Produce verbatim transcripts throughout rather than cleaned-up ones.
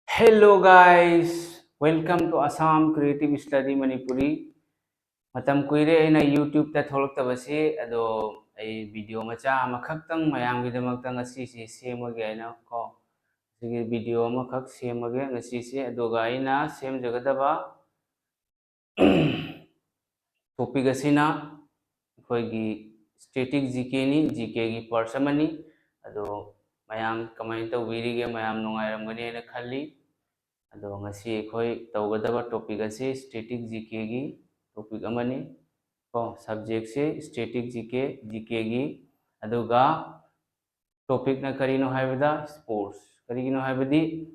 Hello guys, welcome to Assam Creative Study Manipuri. ꯃꯇꯝ ꯀꯨꯏꯔꯦ ꯑꯩꯅ YouTube-ꯇ ꯊꯣꯛꯂꯛꯇꯕꯁꯤ, ꯑꯗꯣ ꯑꯩ video ꯃꯆꯥ ꯑꯃꯈꯛꯇꯪ ꯃꯌꯥꯝꯒꯤꯗꯃꯛꯇ ꯉꯁꯤꯁꯤ ꯁꯦꯝꯃꯒꯦ ꯍꯥꯏꯅ ꯀꯣ, ꯁꯤꯒꯤ video ꯑꯃꯈꯛ ꯁꯦꯝꯃꯒꯦ ꯉꯁꯤꯁꯦ꯫ ꯑꯗꯨꯒ ꯑꯩꯅ ꯁꯦꯝꯖꯒꯗꯕ topic ꯑꯁꯤꯅ ꯑꯩꯈꯣꯏꯒꯤ static G K ꯅꯤ, G K ꯒꯤ parts ꯑꯃꯅꯤ꯫ ꯑꯗꯣ ꯃꯌꯥꯝ ꯀꯃꯥꯏꯅ ꯇꯧꯕꯤꯔꯤꯒꯦ? ꯃꯌꯥꯝ ꯅꯨꯡꯉꯥꯏꯔꯝꯒꯅꯤ ꯍꯥꯏꯅ ꯈꯜꯂꯤ꯫ ꯑꯗꯣ ꯉꯁꯤ ꯑꯩꯈꯣꯏ ꯇꯧꯒꯗꯕ topic ꯑꯁꯤ static G K ꯒꯤ topic ꯑꯃꯅꯤ꯫ ꯀꯣ, subject ꯁꯤ static G K, G K ꯒꯤ꯫ ꯑꯗꯨꯒ topic ꯅ ꯀꯔꯤꯅꯣ ꯍꯥꯏꯕꯗ sports꯫ ꯀꯔꯤꯒꯤꯅꯣ ꯍꯥꯏꯕꯗꯤ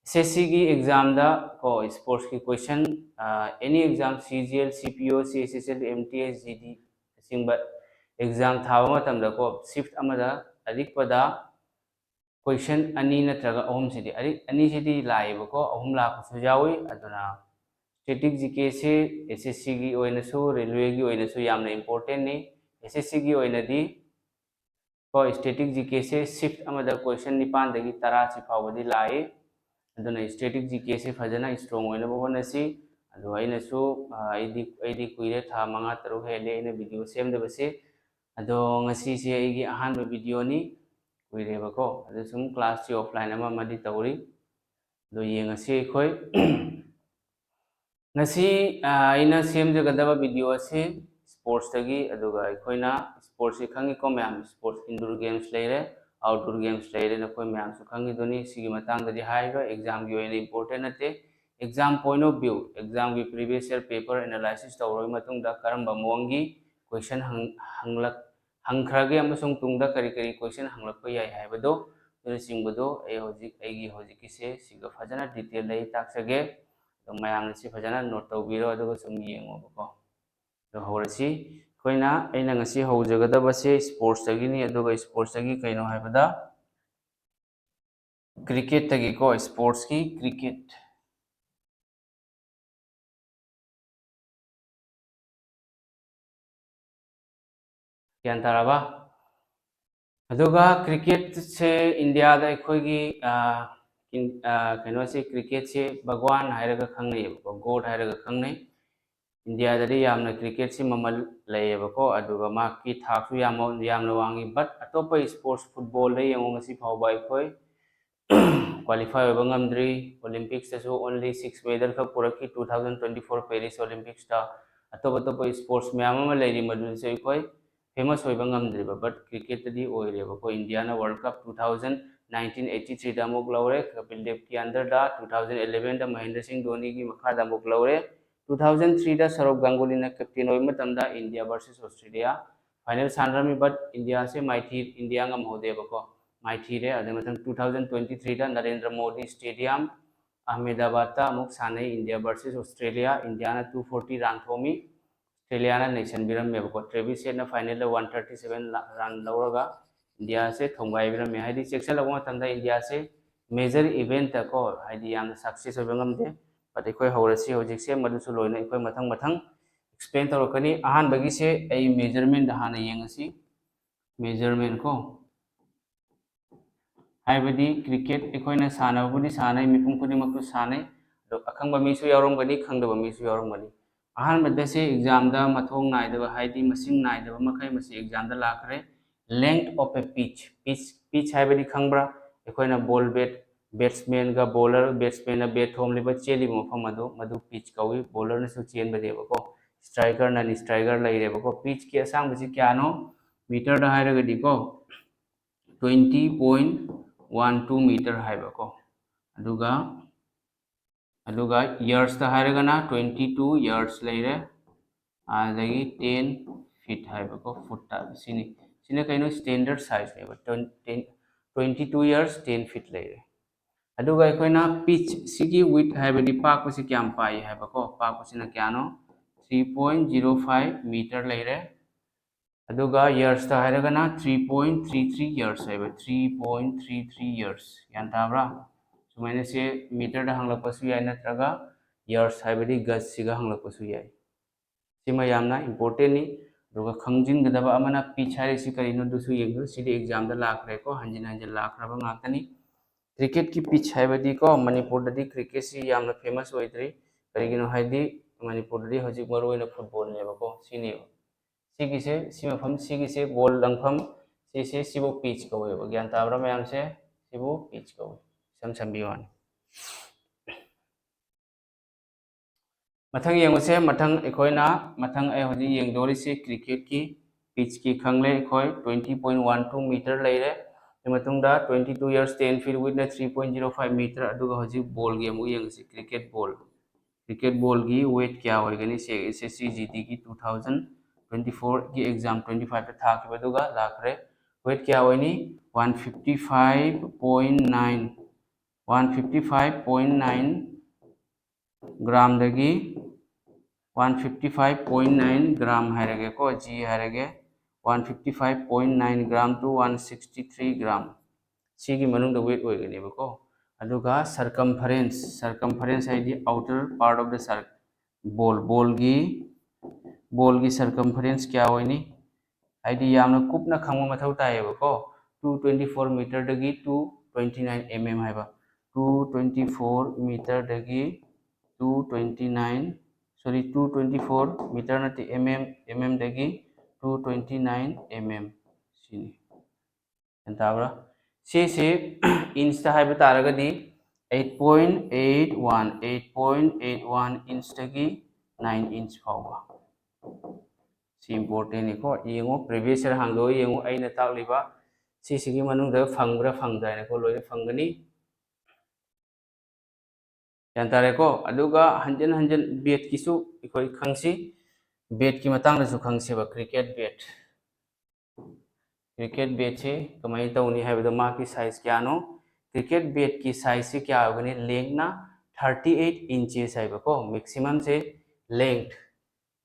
S S C ꯒꯤ exam ꯗ ꯀꯣ, sports ꯀꯤ question, ꯑ, any exam, C G L, C P O, C H S L, M T S, G D ꯅꯆꯤꯡꯕ exam ꯊꯥꯕ ꯃꯇꯝꯗ ꯀꯣ, shift ꯑꯃꯗ ꯑꯔꯤꯛꯄꯗ question ꯑꯅꯤ ꯅꯠꯇ꯭ꯔꯒ ꯑꯍꯨꯝꯁꯤꯗꯤ, ꯑꯔꯤꯛ ꯑꯅꯤꯁꯤꯗꯤ ꯂꯥꯛꯑꯦꯕꯀꯣ, ꯑꯍꯨꯝ ꯂꯥꯛꯄꯁꯨ ꯌꯥꯎꯏ꯫ ꯑꯗꯨꯅ static G K ꯁꯤ S S C ꯒꯤ ꯑꯣꯏꯅꯁꯨ, railway ꯒꯤ ꯑꯣꯏꯅꯁꯨ ꯌꯥꯝꯅ important ꯅꯤ꯫ S S C ꯒꯤ ꯑꯣꯏꯅꯗꯤ ꯀꯣ, static G K ꯁꯦ shift ꯑꯃꯗ question ꯅꯤꯄꯥꯟꯗꯒꯤ ꯇꯔꯥꯁꯤ ꯐꯥꯎꯕꯗꯤ ꯂꯥꯛꯏ꯫ ꯑꯗꯨꯅ static G K ꯁꯦ ꯐꯖꯅ strong ꯑꯣꯏꯅꯕ ꯍꯣꯠꯅꯁꯤ꯫ ꯑꯗꯣ ꯑꯩꯅꯁꯨ, ꯑ, ꯑꯩꯗꯤ, ꯑꯩꯗꯤ ꯀꯨꯏꯔꯦ, ꯊꯥ ꯃꯉꯥ ꯇꯔꯨꯛ ꯍꯦꯜꯂꯦ ꯑꯩꯅ video ꯁꯦꯝꯗꯕꯁꯦ꯫ ꯑꯗꯣ ꯉꯁꯤꯁꯦ ꯑꯩꯒꯤ ꯑꯍꯥꯟꯕ video ꯅꯤ, ꯀꯨꯏꯔꯦꯕꯀꯣ꯫ ꯑꯗꯣ ꯁꯨꯝ class ꯁꯤ offline ꯑꯃ ꯑꯃꯗꯤ ꯇꯧꯔꯤ꯫ ꯑꯗꯣ ꯌꯦꯡꯉꯁꯤ ꯑꯩꯈꯣꯏ꯫ ꯉꯁꯤ, ꯑ, ꯑꯩꯅ ꯁꯦꯝꯖꯒꯗꯕ video ꯑꯁꯤ sports ꯇꯒꯤ, ꯑꯗꯨꯒ ꯑꯩꯈꯣꯏꯅ sports ꯁꯤ ꯈꯪꯉꯤꯀꯣ ꯃꯌꯥꯝ, sports indoor games ꯂꯩꯔꯦ, outdoor games ꯂꯩꯔꯦ, ꯅꯈꯣꯏ ꯃꯌꯥꯝꯁꯨ ꯈꯪꯉꯤꯗꯨꯅꯤ꯫ ꯁꯤꯒꯤ ꯃꯇꯥꯡꯗꯗꯤ ꯍꯥꯏꯔꯤꯕ exam ꯒꯤ ꯑꯣꯏꯅ important ꯅꯠꯇꯦ꯫ Exam point of view, exam ꯒꯤ previous year paper analysis ꯇꯧꯔꯕ ꯃꯇꯨꯡꯗ ꯀꯔꯝꯕ ꯃꯑꯣꯡꯒꯤ question ꯍꯪ-, ꯍꯪꯂꯛ-, ꯍꯪꯈ꯭ꯔꯒꯦ ꯑꯃꯁꯨꯡ ꯇꯨꯡꯗ ꯀꯔꯤ ꯀꯔꯤ question ꯍꯪꯂꯛꯄ ꯌꯥꯏ ꯍꯥꯏꯕꯗꯣ, ꯑꯗꯨꯅꯆꯤꯡꯕꯗꯣ ꯑꯩ ꯍꯧꯖꯤꯛ, ꯑꯩꯒꯤ ꯍꯧꯖꯤꯛꯀꯤꯁꯦ ꯁꯤꯒ ꯐꯖꯅ detail ꯑꯩ ꯇꯥꯛꯆꯒꯦ꯫ ꯑꯗꯣ ꯃꯌꯥꯝꯅ ꯁꯤ ꯐꯖꯅ note ꯇꯧꯕꯤꯔꯣ, ꯑꯗꯨꯒ ꯁꯨꯝ ꯌꯦꯡꯉꯣꯕꯀꯣ꯫ ꯑꯗꯣ ꯍꯧꯔꯁꯤ꯫ ꯑꯩꯈꯣꯏꯅ, ꯑꯩꯅ ꯉꯁꯤ ꯍꯧꯖꯒꯗꯕꯁꯦ sports ꯇꯒꯤꯅꯤ, ꯑꯗꯨꯒ sports ꯇꯒꯤ ꯀꯩꯅꯣ ꯍꯥꯏꯕꯗ cricket ꯇꯒꯤꯀꯣ, sports ꯀꯤ cricket꯫ ꯒ꯭ꯌꯥꯟ ꯇꯥꯔꯕ? ꯑꯗꯨꯒ cricket ꯁꯦ ꯏꯟꯗꯤꯌꯥꯗ ꯑꯩꯈꯣꯏꯒꯤ, ꯑ, ꯀꯩꯅꯣꯁꯦ, ꯀ꯭ꯔꯤꯀꯦꯠꯁꯦ ꯚꯒꯋꯥꯟ ꯍꯥꯏꯔꯒ ꯈꯪꯅꯩꯌꯦꯕꯀꯣ, ꯒꯣꯗ ꯍꯥꯏꯔꯒ ꯈꯪꯅꯩ꯫ ꯏꯟꯗꯤꯌꯥꯗꯗꯤ ꯌꯥꯝꯅ ꯀ꯭ꯔꯤꯀꯦꯠꯁꯤ ꯃꯃꯜ ꯂꯩꯌꯦꯕꯀꯣ, ꯑꯗꯨꯒ ꯃꯍꯥꯛꯀꯤ ꯊꯥꯛꯁꯨ ꯌꯥꯝ ꯌꯥꯝꯅ ꯋꯥꯡꯉꯤ꯫ ꯕꯠ ꯑꯇꯣꯞꯄ ꯏꯁꯄꯣꯔꯠꯁ, ꯐꯨꯠꯕꯣꯜꯗ ꯌꯦꯡꯉꯣ, ꯉꯁꯤ ꯐꯥꯎꯕ ꯑꯩꯈꯣꯏ ꯀ꯭ꯋꯥꯂꯤꯐꯥꯏ ꯑꯣꯏꯕ ꯉꯝꯗ꯭ꯔꯤ꯫ ꯑꯣꯂꯤꯝꯄꯤꯛꯁꯇꯁꯨ ꯑꯣꯟꯂꯤ ꯁꯤꯛꯁ ꯃꯦꯗꯜ ꯈꯛ ꯄꯨꯔꯛꯈꯤ, two thousand twenty four Paris Olympicsꯇ꯫ ꯑꯇꯣꯞ ꯑꯇꯣꯞꯄ ꯏꯁꯄꯣꯔꯠꯁ ꯃꯌꯥꯝ ꯑꯃ ꯂꯩꯔꯤ, ꯃꯗꯨꯗꯁꯨ ꯑꯩꯈꯣꯏ ꯐꯦꯃꯁ ꯑꯣꯏꯕ ꯉꯝꯗ꯭ꯔꯤꯕ, ꯕꯠ ꯀ꯭ꯔꯤꯀꯦꯠꯇꯗꯤ ꯑꯣꯏꯔꯦꯕꯀꯣ꯫ ꯏꯟꯗꯤꯌꯥꯅ world cup two thousand nineteen eighty threeꯗ ꯑꯃꯨꯛ ꯂꯧꯔꯦ, ꯀꯄꯤꯜ ꯗꯦꯕꯀꯤ ꯑꯟꯗꯔꯗ꯫ Two thousand elevenꯗ ꯃꯍꯦꯟꯗ꯭ꯔ ꯁꯤꯡ ꯙꯣꯅꯤꯒꯤ ꯃꯈꯥꯗ ꯑꯃꯨꯛ ꯂꯧꯔꯦ꯫ Two thousand threeꯗ ꯁꯧꯔꯚ ꯒꯥꯡꯒꯨꯂꯤꯅ ꯀꯦꯞꯇꯦꯟ ꯑꯣꯏꯕ ꯃꯇꯝꯗ ꯏꯟꯗꯤꯌꯥ ꯚꯔꯁꯦꯁ ꯑꯣꯁꯇ꯭ꯔꯦꯂꯤꯌꯥ ꯐꯥꯏꯅꯦꯜ ꯁꯥꯟꯅꯔꯝꯃꯤ, ꯕꯠ ꯏꯟꯗꯤꯌꯥꯁꯦ ꯃꯥꯏꯊꯤ, ꯏꯟꯗꯤꯌꯥ ꯉꯝꯍꯧꯗꯦꯕꯀꯣ, ꯃꯥꯏꯊꯤꯔꯦ꯫ ꯑꯗꯨ ꯃꯊꯪ two thousand twenty threeꯗ ꯅꯔꯦꯟꯗ꯭ꯔ ꯃꯣꯗꯤ ꯁ꯭ꯇꯦꯗꯤꯌꯝ ꯑꯍꯃꯦꯗꯥꯕꯥꯗꯇ ꯑꯃꯨꯛ ꯁꯥꯟꯅꯩ, ꯏꯟꯗꯤꯌꯥ ꯚꯔꯁꯦꯁ ꯑꯣꯁꯇ꯭ꯔꯦꯂꯤꯌꯥ꯫ ꯏꯟꯗꯤꯌꯥꯅ two forty run ꯊꯣꯝꯃꯤ, ꯑꯣꯁꯇ꯭ꯔꯦꯂꯤꯌꯥꯅ ꯅꯩꯁꯟꯕꯤꯔꯝꯃꯦꯕꯀꯣ꯫ ꯇ꯭ꯔꯦꯚꯤꯁ ꯍꯦꯗꯅ ꯐꯥꯏꯅꯦꯜꯗ one thirty seven run ꯂꯧꯔꯒ ꯏꯟꯗꯤꯌꯥꯁꯦ ꯊꯣꯝꯒꯥꯏꯕꯤꯔꯝꯃꯦ꯫ ꯍꯥꯏꯗꯤ ꯆꯦꯛꯁꯤꯜꯂꯛꯄ ꯃꯇꯝꯗ ꯏꯟꯗꯤꯌꯥꯁꯦ ꯃꯦꯖꯔ ꯏꯚꯦꯟꯠꯇ ꯀꯣ, ꯍꯥꯏꯗꯤ ꯌꯥꯝꯅ ꯁꯛꯁꯦꯁ ꯑꯣꯏꯕ ꯉꯝꯗꯦ꯫ ꯕꯠ ꯑꯩꯈꯣꯏ ꯍꯧꯔꯁꯤ ꯍꯧꯖꯤꯛꯁꯦ, ꯃꯗꯨꯁꯨ ꯂꯣꯏꯅ ꯑꯩꯈꯣꯏ ꯃꯊꯪ ꯃꯊꯪ ꯑꯦꯛꯁꯄ꯭ꯂꯦꯟ ꯇꯧꯔꯛꯀꯅꯤ꯫ ꯑꯍꯥꯟꯕꯒꯤꯁꯦ ꯑꯩ ꯃꯦꯖꯔꯃꯦꯟꯗ ꯍꯥꯟꯅ ꯌꯦꯡꯉꯁꯤ꯫ ꯃꯦꯖꯔꯃꯦꯟ ꯀꯣ, ꯍꯥꯏꯕꯗꯤ ꯀ꯭ꯔꯤꯀꯦꯠ ꯑꯩꯈꯣꯏꯅ ꯁꯥꯟꯅꯕꯕꯨꯗꯤ ꯁꯥꯟꯅꯩ, ꯃꯤꯄꯨꯝ ꯈꯨꯗꯤꯡꯃꯛꯁꯨ ꯁꯥꯟꯅꯩ, ꯑꯗꯣ ꯑꯈꯪꯕ ꯃꯤꯁꯨ ꯌꯥꯎꯔꯝꯒꯅꯤ, ꯈꯪꯗꯕ ꯃꯤꯁꯨ ꯌꯥꯎꯔꯝꯒꯅꯤ꯫ ꯑꯍꯥꯟꯕꯗ ꯁꯤ ꯑꯦꯛꯖꯥꯝꯗ ꯃꯊꯣꯡ ꯅꯥꯏꯗꯕ, ꯍꯥꯏꯗꯤ ꯃꯁꯤꯡ ꯅꯥꯏꯗꯕ ꯃꯈꯩ ꯃꯁꯤ ꯑꯦꯛꯖꯥꯝꯗ ꯂꯥꯛꯈ꯭ꯔꯦ꯫ Length of a pitch, pitch, pitch ꯍꯥꯏꯕꯗꯤ ꯈꯪꯕ꯭ꯔꯥ? ꯑꯩꯈꯣꯏꯅ ꯕꯣꯜ ꯕꯦꯠ, ꯕꯦꯠꯁꯃꯦꯟꯒ ꯕꯣꯂꯔ, ꯕꯦꯠꯁꯃꯦꯟꯅ ꯕꯦꯠ ꯊꯣꯝꯂꯤꯕ, ꯆꯦꯜꯂꯤꯕ ꯃꯐꯝ ꯑꯗꯨ, ꯃꯗꯨ ꯄꯤꯠꯆ ꯀꯧꯏ꯫ ꯕꯣꯂꯔꯅꯁꯨ ꯆꯦꯟꯕꯅꯦꯕꯀꯣ꯫ ꯁ꯭ꯇ꯭ꯔꯥꯏꯀꯔ, ꯅꯟ ꯁ꯭ꯇ꯭ꯔꯥꯏꯀꯔ ꯂꯩꯔꯦꯕꯀꯣ꯫ ꯄꯤꯠꯆꯀꯤ ꯑꯁꯥꯡꯕꯁꯤ ꯀꯌꯥꯅꯣ? ꯃꯤꯇꯔꯗ ꯍꯥꯏꯔꯒꯗꯤꯀꯣ, twenty point one two meter ꯍꯥꯏꯕꯀꯣ꯫ ꯑꯗꯨꯒ, ꯑꯗꯨꯒ ꯌꯔꯁꯇ ꯍꯥꯏꯔꯒꯅ twenty two years ꯂꯩꯔꯦ꯫ ꯑꯗꯒꯤ ten feet ꯍꯥꯏꯕꯀꯣ, ꯐꯨꯠꯇ ꯁꯤꯅꯤ꯫ ꯁꯤꯅ ꯀꯩꯅꯣ? Standard sizeꯅꯦꯕ꯫ Twenty, twenty two years, ten feet ꯂꯩꯔꯦ꯫ ꯑꯗꯨꯒ ꯑꯩꯈꯣꯏꯅ ꯄꯤꯠꯆ ꯁꯤꯒꯤ ꯋꯤꯠ ꯍꯥꯏꯕꯗꯤ ꯄꯥꯛꯄꯁꯤ ꯀꯌꯥꯝ ꯄꯥꯛꯏ ꯍꯥꯏꯕꯀꯣ, ꯄꯥꯛꯄꯁꯤꯅ ꯀꯌꯥꯅꯣ? Three point zero five meter ꯂꯩꯔꯦ꯫ ꯑꯗꯨꯒ ꯌꯔꯁꯇ ꯍꯥꯏꯔꯒꯅ three point three three years ꯍꯥꯏꯕ, three point three three years꯫ ꯒ꯭ꯌꯥꯟ ꯇꯥꯕ꯭ꯔꯥ? ꯁꯨꯃꯥꯏꯅ ꯁꯦ ꯃꯤꯇꯔꯗ ꯍꯪꯂꯛꯄꯁꯨ ꯌꯥꯏ, ꯅꯠꯇ꯭ꯔꯒ ꯌꯔꯁ ꯍꯥꯏꯕꯗꯤ ꯒꯖꯁꯤꯒ ꯍꯪꯂꯛꯄꯁꯨ ꯌꯥꯏ꯫ ꯁꯤꯃ ꯌꯥꯝꯅ ꯏꯝꯄꯣꯔꯇꯦꯟꯅꯤ꯫ ꯑꯗꯨꯒ ꯈꯪꯖꯤꯟꯒꯗꯕ ꯑꯃꯅ ꯄꯤꯠꯆ ꯍꯥꯏꯔꯤꯁꯤ ꯀꯔꯤꯅꯣ, ꯑꯗꯨꯁꯨ ꯌꯦꯡꯕꯤꯌꯨ꯫ ꯁꯤꯗꯤ ꯑꯦꯛꯖꯥꯝꯗ ꯂꯥꯛꯈ꯭ꯔꯦꯀꯣ, ꯍꯟꯖꯤꯟ ꯍꯟꯖꯤꯟ ꯂꯥꯛꯈ꯭ꯔꯕ ꯉꯥꯛꯇꯅꯤ꯫ ꯀ꯭ꯔꯤꯀꯦꯠꯀꯤ ꯄꯤꯆ ꯍꯥꯏꯕꯗꯤꯀꯣ, ꯃꯅꯤꯄꯨꯔꯗꯗꯤ ꯀ꯭ꯔꯤꯀꯦꯠꯁꯤ ꯌꯥꯝꯅ ꯐꯦꯃꯁ ꯑꯣꯏꯗ꯭ꯔꯤ꯫ ꯀꯔꯤꯒꯤꯅꯣ ꯍꯥꯏꯗꯤ ꯃꯅꯤꯄꯨꯔꯗꯗꯤ ꯍꯧꯖꯤꯛ ꯃꯔꯨ ꯑꯣꯏꯅ ꯐꯨꯠꯕꯣꯜꯅꯦꯕꯀꯣ꯫ ꯁꯤꯅꯤ, ꯁꯤꯒꯤꯁꯦ, ꯁꯤ ꯃꯐꯝ, ꯁꯤꯒꯤꯁꯦ ꯕꯣꯜ ꯂꯪꯐꯝ, ꯁꯤꯁꯦ, ꯁꯤꯕꯨ ꯄꯤꯆ ꯀꯧꯋꯦꯕ꯫ ꯒ꯭ꯌꯥꯟ ꯇꯥꯕ꯭ꯔꯥ ꯃꯌꯥꯝꯁꯦ? ꯁꯤꯕꯨ ꯄꯤꯆ ꯀꯧꯋꯦ꯫ ꯏꯁꯝ ꯁꯝꯕꯤꯌꯨ ꯋꯥꯅꯤ꯫ ꯃꯊꯪ ꯌꯦꯡꯉꯨꯁꯦ꯫ ꯃꯊꯪ ꯑꯩꯈꯣꯏꯅ, ꯃꯊꯪ ꯑꯩ ꯍꯧꯖꯤꯛ ꯌꯦꯡꯗꯧꯔꯤꯁꯤ ꯀ꯭ꯔꯤꯀꯦꯠꯀꯤ ꯄꯤꯆꯀꯤ ꯈꯪꯂꯦ ꯑꯩꯈꯣꯏ꯫ Twenty point one two meter ꯂꯩꯔꯦ꯫ ꯑꯗꯨ ꯃꯇꯨꯡꯗ twenty two yards, ten feet widthꯅ three point zero five meter꯫ ꯑꯗꯨꯒ ꯍꯧꯖꯤꯛ ꯕꯣꯜꯒꯤ ꯑꯃꯨꯛ ꯌꯦꯡꯉꯁꯤ꯫ ꯀ꯭ꯔꯤꯀꯦꯠ ꯕꯣꯜ, ꯀ꯭ꯔꯤꯀꯦꯠ ꯕꯣꯜꯒꯤ ꯋꯦꯠ ꯀꯌꯥ ꯑꯣꯏꯒꯅꯤ? ꯁꯦ, S S C G Dꯒꯤ two thousand twenty fourꯒꯤ exam twenty fiveꯇ ꯊꯥꯈꯤꯕꯗꯨꯒ ꯂꯥꯛꯈ꯭ꯔꯦ꯫ ꯋꯦꯠ ꯀꯌꯥ ꯑꯣꯏꯅꯤ? One fifty five point nine, one fifty five point nine ꯒ꯭ꯔꯥꯝꯗꯒꯤ, one fifty five point nine gram ꯍꯥꯏꯔꯒꯦꯀꯣ, G ꯍꯥꯏꯔꯒꯦ, one fifty five point nine gram to one sixty three gram, ꯁꯤꯒꯤ ꯃꯅꯨꯡꯗ weight ꯑꯣꯏꯒꯅꯦꯕꯀꯣ꯫ ꯑꯗꯨꯒ circumference, circumference ꯍꯥꯏꯗꯤ outer part of the cir-, ball, ꯕꯣꯜꯒꯤ, ꯕꯣꯜꯒꯤ circumference ꯀꯌꯥ ꯑꯣꯏꯅꯤ? ꯍꯥꯏꯗꯤ ꯌꯥꯝꯅ ꯀꯨꯞꯅ ꯈꯪꯕ ꯃꯊꯧ ꯇꯥꯏꯌꯦꯕꯀꯣ꯫ Two twenty four meterꯗꯒꯤ two twenty nine mm ꯍꯥꯏꯕ, two twenty four meterꯗꯒꯤ two twenty nine, sorry, two twenty four meter ꯅꯠꯇꯦ, mm, mmꯗꯒꯤ two twenty nine mm, ꯁꯤꯅꯤ꯫ ꯒ꯭ꯌꯥꯟ ꯇꯥꯕ꯭ꯔꯥ? ꯁꯤꯁꯤ inchꯇ ꯍꯥꯏꯕ ꯇꯥꯔꯒꯗꯤ eight point eight one, eight point eight one inchꯇꯒꯤ nine inch ꯐꯥꯎꯕ꯫ ꯁꯤ importantꯅꯤꯀꯣ꯫ ꯌꯦꯡꯉꯨ, previous year ꯍꯥꯡꯗꯣꯛꯑ ꯌꯦꯡꯉꯨ, ꯑꯩꯅ ꯇꯥꯛꯂꯤꯕ ꯁꯤꯁꯤꯒꯤ ꯃꯅꯨꯡꯗ ꯐꯪꯕ꯭ꯔꯥ ꯐꯪꯗ꯭ꯔꯥ ꯍꯥꯏꯅꯀꯣ, ꯂꯣꯏꯅ ꯐꯪꯒꯅꯤ꯫ ꯒ꯭ꯌꯥꯟ ꯇꯥꯔꯦꯀꯣ? ꯑꯗꯨꯒ ꯍꯟꯖꯤꯟ ꯍꯟꯖꯤꯟ batꯀꯤꯁꯨ ꯑꯩꯈꯣꯏ ꯈꯪꯁꯤ, batꯀꯤ ꯃꯇꯥꯡꯗꯁꯨ ꯈꯪꯁꯦꯕ꯫ ꯀ꯭ꯔꯤꯀꯦꯠ bat, ꯀ꯭ꯔꯤꯀꯦꯠ batꯁꯤ ꯀꯃꯥꯏꯅ ꯇꯧꯅꯤ ꯍꯥꯏꯕꯗꯣ, ꯃꯥꯒꯤ size ꯀꯌꯥꯅꯣ? ꯀ꯭ꯔꯤꯀꯦꯠ batꯀꯤ sizeꯁꯤ ꯀꯌꯥ ꯑꯣꯏꯒꯅꯤ? Lengthꯅ thirty eight inches ꯍꯥꯏꯕꯀꯣ꯫ Maximumꯁꯦ length,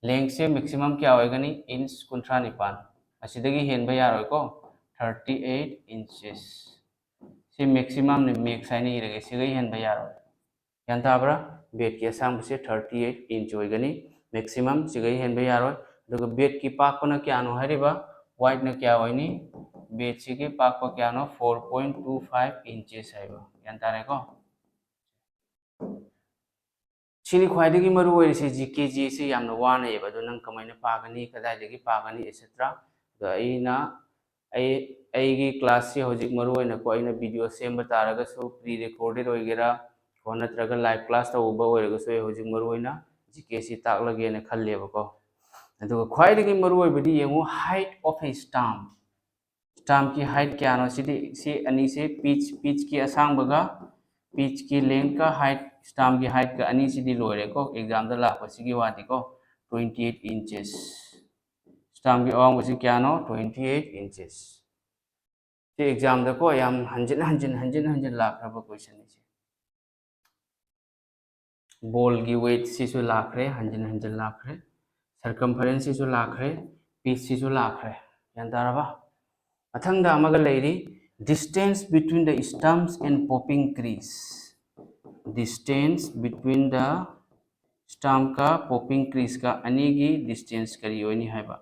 lengthꯁꯦ maximum ꯀꯌꯥ ꯑꯣꯏꯒꯅꯤ? Inch ꯀꯨꯟꯊ꯭ꯔꯥ ꯅꯤꯄꯥꯟ꯫ ꯑꯁꯤꯗꯒꯤ ꯍꯦꯟꯕ ꯌꯥꯔꯣꯏꯀꯣ, thirty eight inches꯫ ꯁꯤ maximumꯅꯤ, max ꯍꯥꯏꯅ ꯏꯔꯒꯦ, ꯁꯤꯒꯩ ꯍꯦꯟꯕ ꯌꯥꯔꯣꯏ꯫ ꯒ꯭ꯌꯥꯟ ꯇꯥꯕ꯭ꯔꯥ? Batꯀꯤ ꯑꯁꯥꯡꯕꯁꯦ thirty eight inch ꯑꯣꯏꯒꯅꯤ, maximum, ꯁꯤꯒꯩ ꯍꯦꯟꯕ ꯌꯥꯔꯣꯏ꯫ ꯑꯗꯨꯒ batꯀꯤ ꯄꯥꯛꯄꯅ ꯀꯌꯥꯅꯣ ꯍꯥꯏꯔꯤꯕ? Wideꯅ ꯀꯌꯥ ꯑꯣꯏꯅꯤ? ꯕꯦꯗꯁꯤꯒꯤ ꯄꯥꯛꯄ ꯀꯌꯥꯅꯣ? Four point two five inches ꯍꯥꯏꯕ꯫ ꯒ꯭ꯌꯥꯟ ꯇꯥꯔꯦꯀꯣ? ꯁꯤꯅꯤ ꯈ꯭ꯋꯥꯏꯗꯒꯤ ꯃꯔꯨ ꯑꯣꯏꯔꯤꯁꯦ꯫ ꯖꯤ ꯀꯦ ꯖꯤ ꯑꯦꯁꯁꯤ ꯌꯥꯝꯅ ꯋꯥꯅꯩꯌꯦꯕ꯫ ꯑꯗꯣ ꯅꯪ ꯀꯃꯥꯏꯅ ꯄꯥꯒꯅꯤ, ꯀꯗꯥꯏꯗꯒꯤ ꯄꯥꯒꯅꯤ, etcetera꯫ ꯑꯗꯣ ꯑꯩꯅ, ꯑꯩ, ꯑꯩꯒꯤ classꯁꯤ ꯍꯧꯖꯤꯛ ꯃꯔꯨ ꯑꯣꯏꯅꯀꯣ, ꯑꯩꯅ video ꯁꯦꯝꯕ ꯇꯥꯔꯒꯁꯨ, pre recorded ꯑꯣꯏꯒꯦꯔꯥ ꯀꯣ, ꯅꯠꯇ꯭ꯔꯒ live class ꯇꯧꯕ ꯑꯣꯏꯔꯒꯁꯨ, ꯑꯩ ꯍꯧꯖꯤꯛ ꯃꯔꯨ ꯑꯣꯏꯅ ꯖꯤ ꯀꯦꯁꯤ ꯇꯥꯛꯂꯒꯦꯅ ꯈꯜꯂꯦꯕꯀꯣ꯫ ꯑꯗꯨꯒ ꯈ꯭ꯋꯥꯏꯗꯒꯤ ꯃꯔꯨ ꯑꯣꯏꯕꯗꯤ ꯌꯦꯡꯉꯨ, height of a stamp꯫ Stampꯀꯤ height ꯀꯌꯥꯅꯣ? ꯁꯤꯗꯤ, ꯁꯤ ꯑꯅꯤꯁꯦ, pitch, pitchꯀꯤ ꯑꯁꯥꯡꯕꯒ, pitchꯀꯤ lengthꯀ height, stampꯀꯤ heightꯀ ꯑꯅꯤꯁꯤꯗꯤ ꯂꯣꯏꯔꯦꯀꯣ, examꯗ ꯂꯥꯛꯄꯁꯤꯒꯤ ꯋꯥꯗꯤꯀꯣ꯫ Twenty eight inches꯫ Stampꯀꯤ ꯑꯋꯥꯡꯕꯁꯤ ꯀꯌꯥꯅꯣ? Twenty eight inches꯫ ꯁꯤ examꯗꯀꯣ ꯌꯥꯝ ꯍꯟꯖꯤꯟ ꯍꯟꯖꯤꯟ, ꯍꯟꯖꯤꯟ ꯍꯟꯖꯤꯟ ꯂꯥꯛꯈ꯭ꯔꯕ questionꯅꯤ ꯁꯤ꯫ Ballꯒꯤ weightꯁꯤꯁꯨ ꯂꯥꯛꯈ꯭ꯔꯦ, ꯍꯟꯖꯤꯟ ꯍꯟꯖꯤꯟ ꯂꯥꯛꯈ꯭ꯔꯦ꯫ Circumferenceꯁꯤꯁꯨ ꯂꯥꯛꯈ꯭ꯔꯦ, pitchꯁꯤꯁꯨ ꯂꯥꯛꯈ꯭ꯔꯦ꯫ ꯒ꯭ꯌꯥꯟ ꯇꯥꯔꯕ? ꯃꯊꯪꯗ ꯑꯃꯒ ꯂꯩꯔꯤ, distance between the stumps and popping crease꯫ Distance between the stampꯀ popping creaseꯀ ꯑꯅꯤꯒꯤ distance ꯀꯔꯤ ꯑꯣꯏꯅꯤ ꯍꯥꯏꯕ?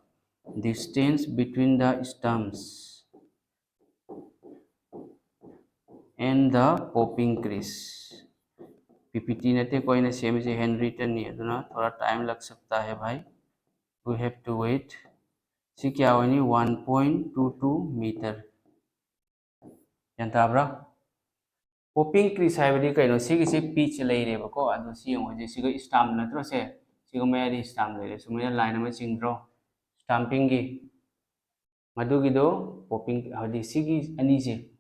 Distance between the stumps and the popping crease꯫ P P T ꯅꯠꯇꯦꯀꯣ ꯑꯩꯅ ꯁꯦꯝꯃꯤꯁꯦ, handwrittenꯅꯤ, ꯑꯗꯨꯅ थोड़ा time लग सकता है भाई, we have to wait꯫ ꯁꯤ ꯀꯌꯥ ꯑꯣꯏꯅꯤ? One point two two meter꯫ ꯒ꯭ꯌꯥꯟ ꯇꯥꯕ꯭ꯔꯥ? Popping crease ꯍꯥꯏꯕꯗꯤ ꯀꯩꯅꯣ? ꯁꯤꯒꯤꯁꯦ pitch ꯂꯩꯔꯦꯕꯀꯣ, ꯑꯗꯣ ꯁꯤ ꯌꯦꯡꯉꯣ, ꯍꯧꯖꯤꯛ ꯁꯤꯒ stump ꯅꯠꯇ꯭ꯔꯣ? ꯁꯦ, ꯁꯤꯒ ꯃꯌꯥꯏꯗ stump ꯂꯩꯔꯦ, ꯁꯨꯃꯥꯏꯅ line ꯑꯃ ꯆꯤꯡꯗ꯭ꯔꯣ stampingꯒꯤ? ꯃꯗꯨꯒꯤꯗꯣ popping, ꯍꯥꯏꯗꯤ ꯁꯤꯒꯤ ꯑꯅꯤꯁꯦ,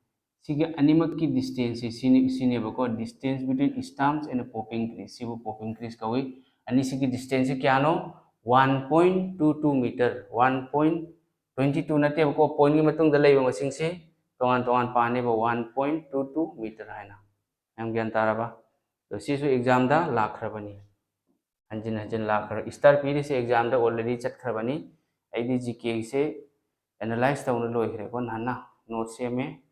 ꯁꯤꯒꯤ ꯑꯅꯤꯃꯛꯀꯤ distanceꯁꯦ ꯁꯤꯅꯤ, ꯁꯤꯅꯦꯕꯀꯣ, distance between stumps and popping crease, ꯁꯤꯕꯨ popping crease ꯀꯧꯏ꯫ ꯑꯅꯤꯁꯤꯒꯤ distanceꯁꯦ ꯀꯌꯥꯅꯣ? One point two two meter꯫ One point twenty two ꯅꯠꯇꯦꯕꯀꯣ, pointꯀꯤ ꯃꯇꯨꯡꯗ ꯂꯩꯕ ꯃꯁꯤꯡꯁꯦ ꯇꯣꯉꯥꯟ ꯇꯣꯉꯥꯟ ꯄꯥꯅꯦꯕ, one point two two meter ꯍꯥꯏꯅ꯫ ꯌꯥꯝ ꯒ꯭ꯌꯥꯟ ꯇꯥꯔꯕ? ꯑꯗꯣ ꯁꯤꯁꯨ examꯗ ꯂꯥꯛꯈ꯭ꯔꯕꯅꯤ, ꯍꯟꯖꯤꯟ ꯍꯟꯖꯤꯟ ꯂꯥꯛꯈ꯭ꯔ-, star ꯄꯤꯔꯤꯁꯦ examꯗ already ꯆꯠꯈ꯭ꯔꯕꯅꯤ꯫ ꯑꯩꯗꯤ G Kꯒꯤꯁꯦ analyze ꯇꯧꯅ ꯂꯣꯏꯈ꯭ꯔꯦꯀꯣ, ꯅꯍꯥꯟꯅ note ꯁꯦꯝꯃꯦ,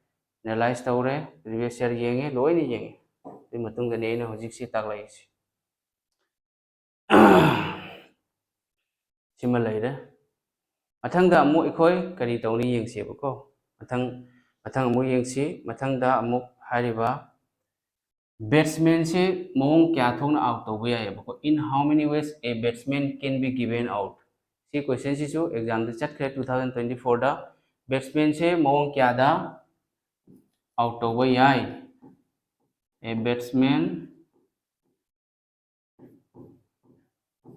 analyze ꯇꯧꯔꯦ, previous year ꯌꯦꯡꯉꯦ, ꯂꯣꯏꯅ ꯌꯦꯡꯉꯦ꯫ ꯑꯗꯨꯒꯤ ꯃꯇꯨꯡꯗꯅꯤ ꯑꯩꯅ ꯍꯧꯖꯤꯛꯁꯤ ꯇꯥꯛꯂꯛꯏꯁꯦ꯫ ꯁꯤꯃ ꯂꯩꯔꯦ꯫ ꯃꯊꯪꯗ ꯑꯃꯨꯛ ꯑꯩꯈꯣꯏ ꯀꯔꯤ ꯇꯧꯅꯤ ꯌꯦꯡꯁꯦꯕꯀꯣ꯫ ꯃꯊꯪ ꯃꯊꯪ ꯑꯃꯨꯛ ꯌꯦꯡꯁꯤ꯫ ꯃꯊꯪꯗ ꯑꯃꯨꯛ ꯍꯥꯏꯔꯤꯕ batsmanꯁꯦ ꯃꯑꯣꯡ ꯀꯌꯥ ꯊꯣꯛꯅ out ꯇꯧꯕ ꯌꯥꯏꯑꯕꯀꯣ? In how many ways a batsman can be given out? ꯁꯤ questionꯁꯤꯁꯨ examꯗ ꯆꯠꯈ꯭ꯔꯦ two thousand twenty fourꯗ꯫ Batsmanꯁꯦ ꯃꯑꯣꯡ ꯀꯌꯥꯗ out ꯇꯧꯕ ꯌꯥꯏ? A batsman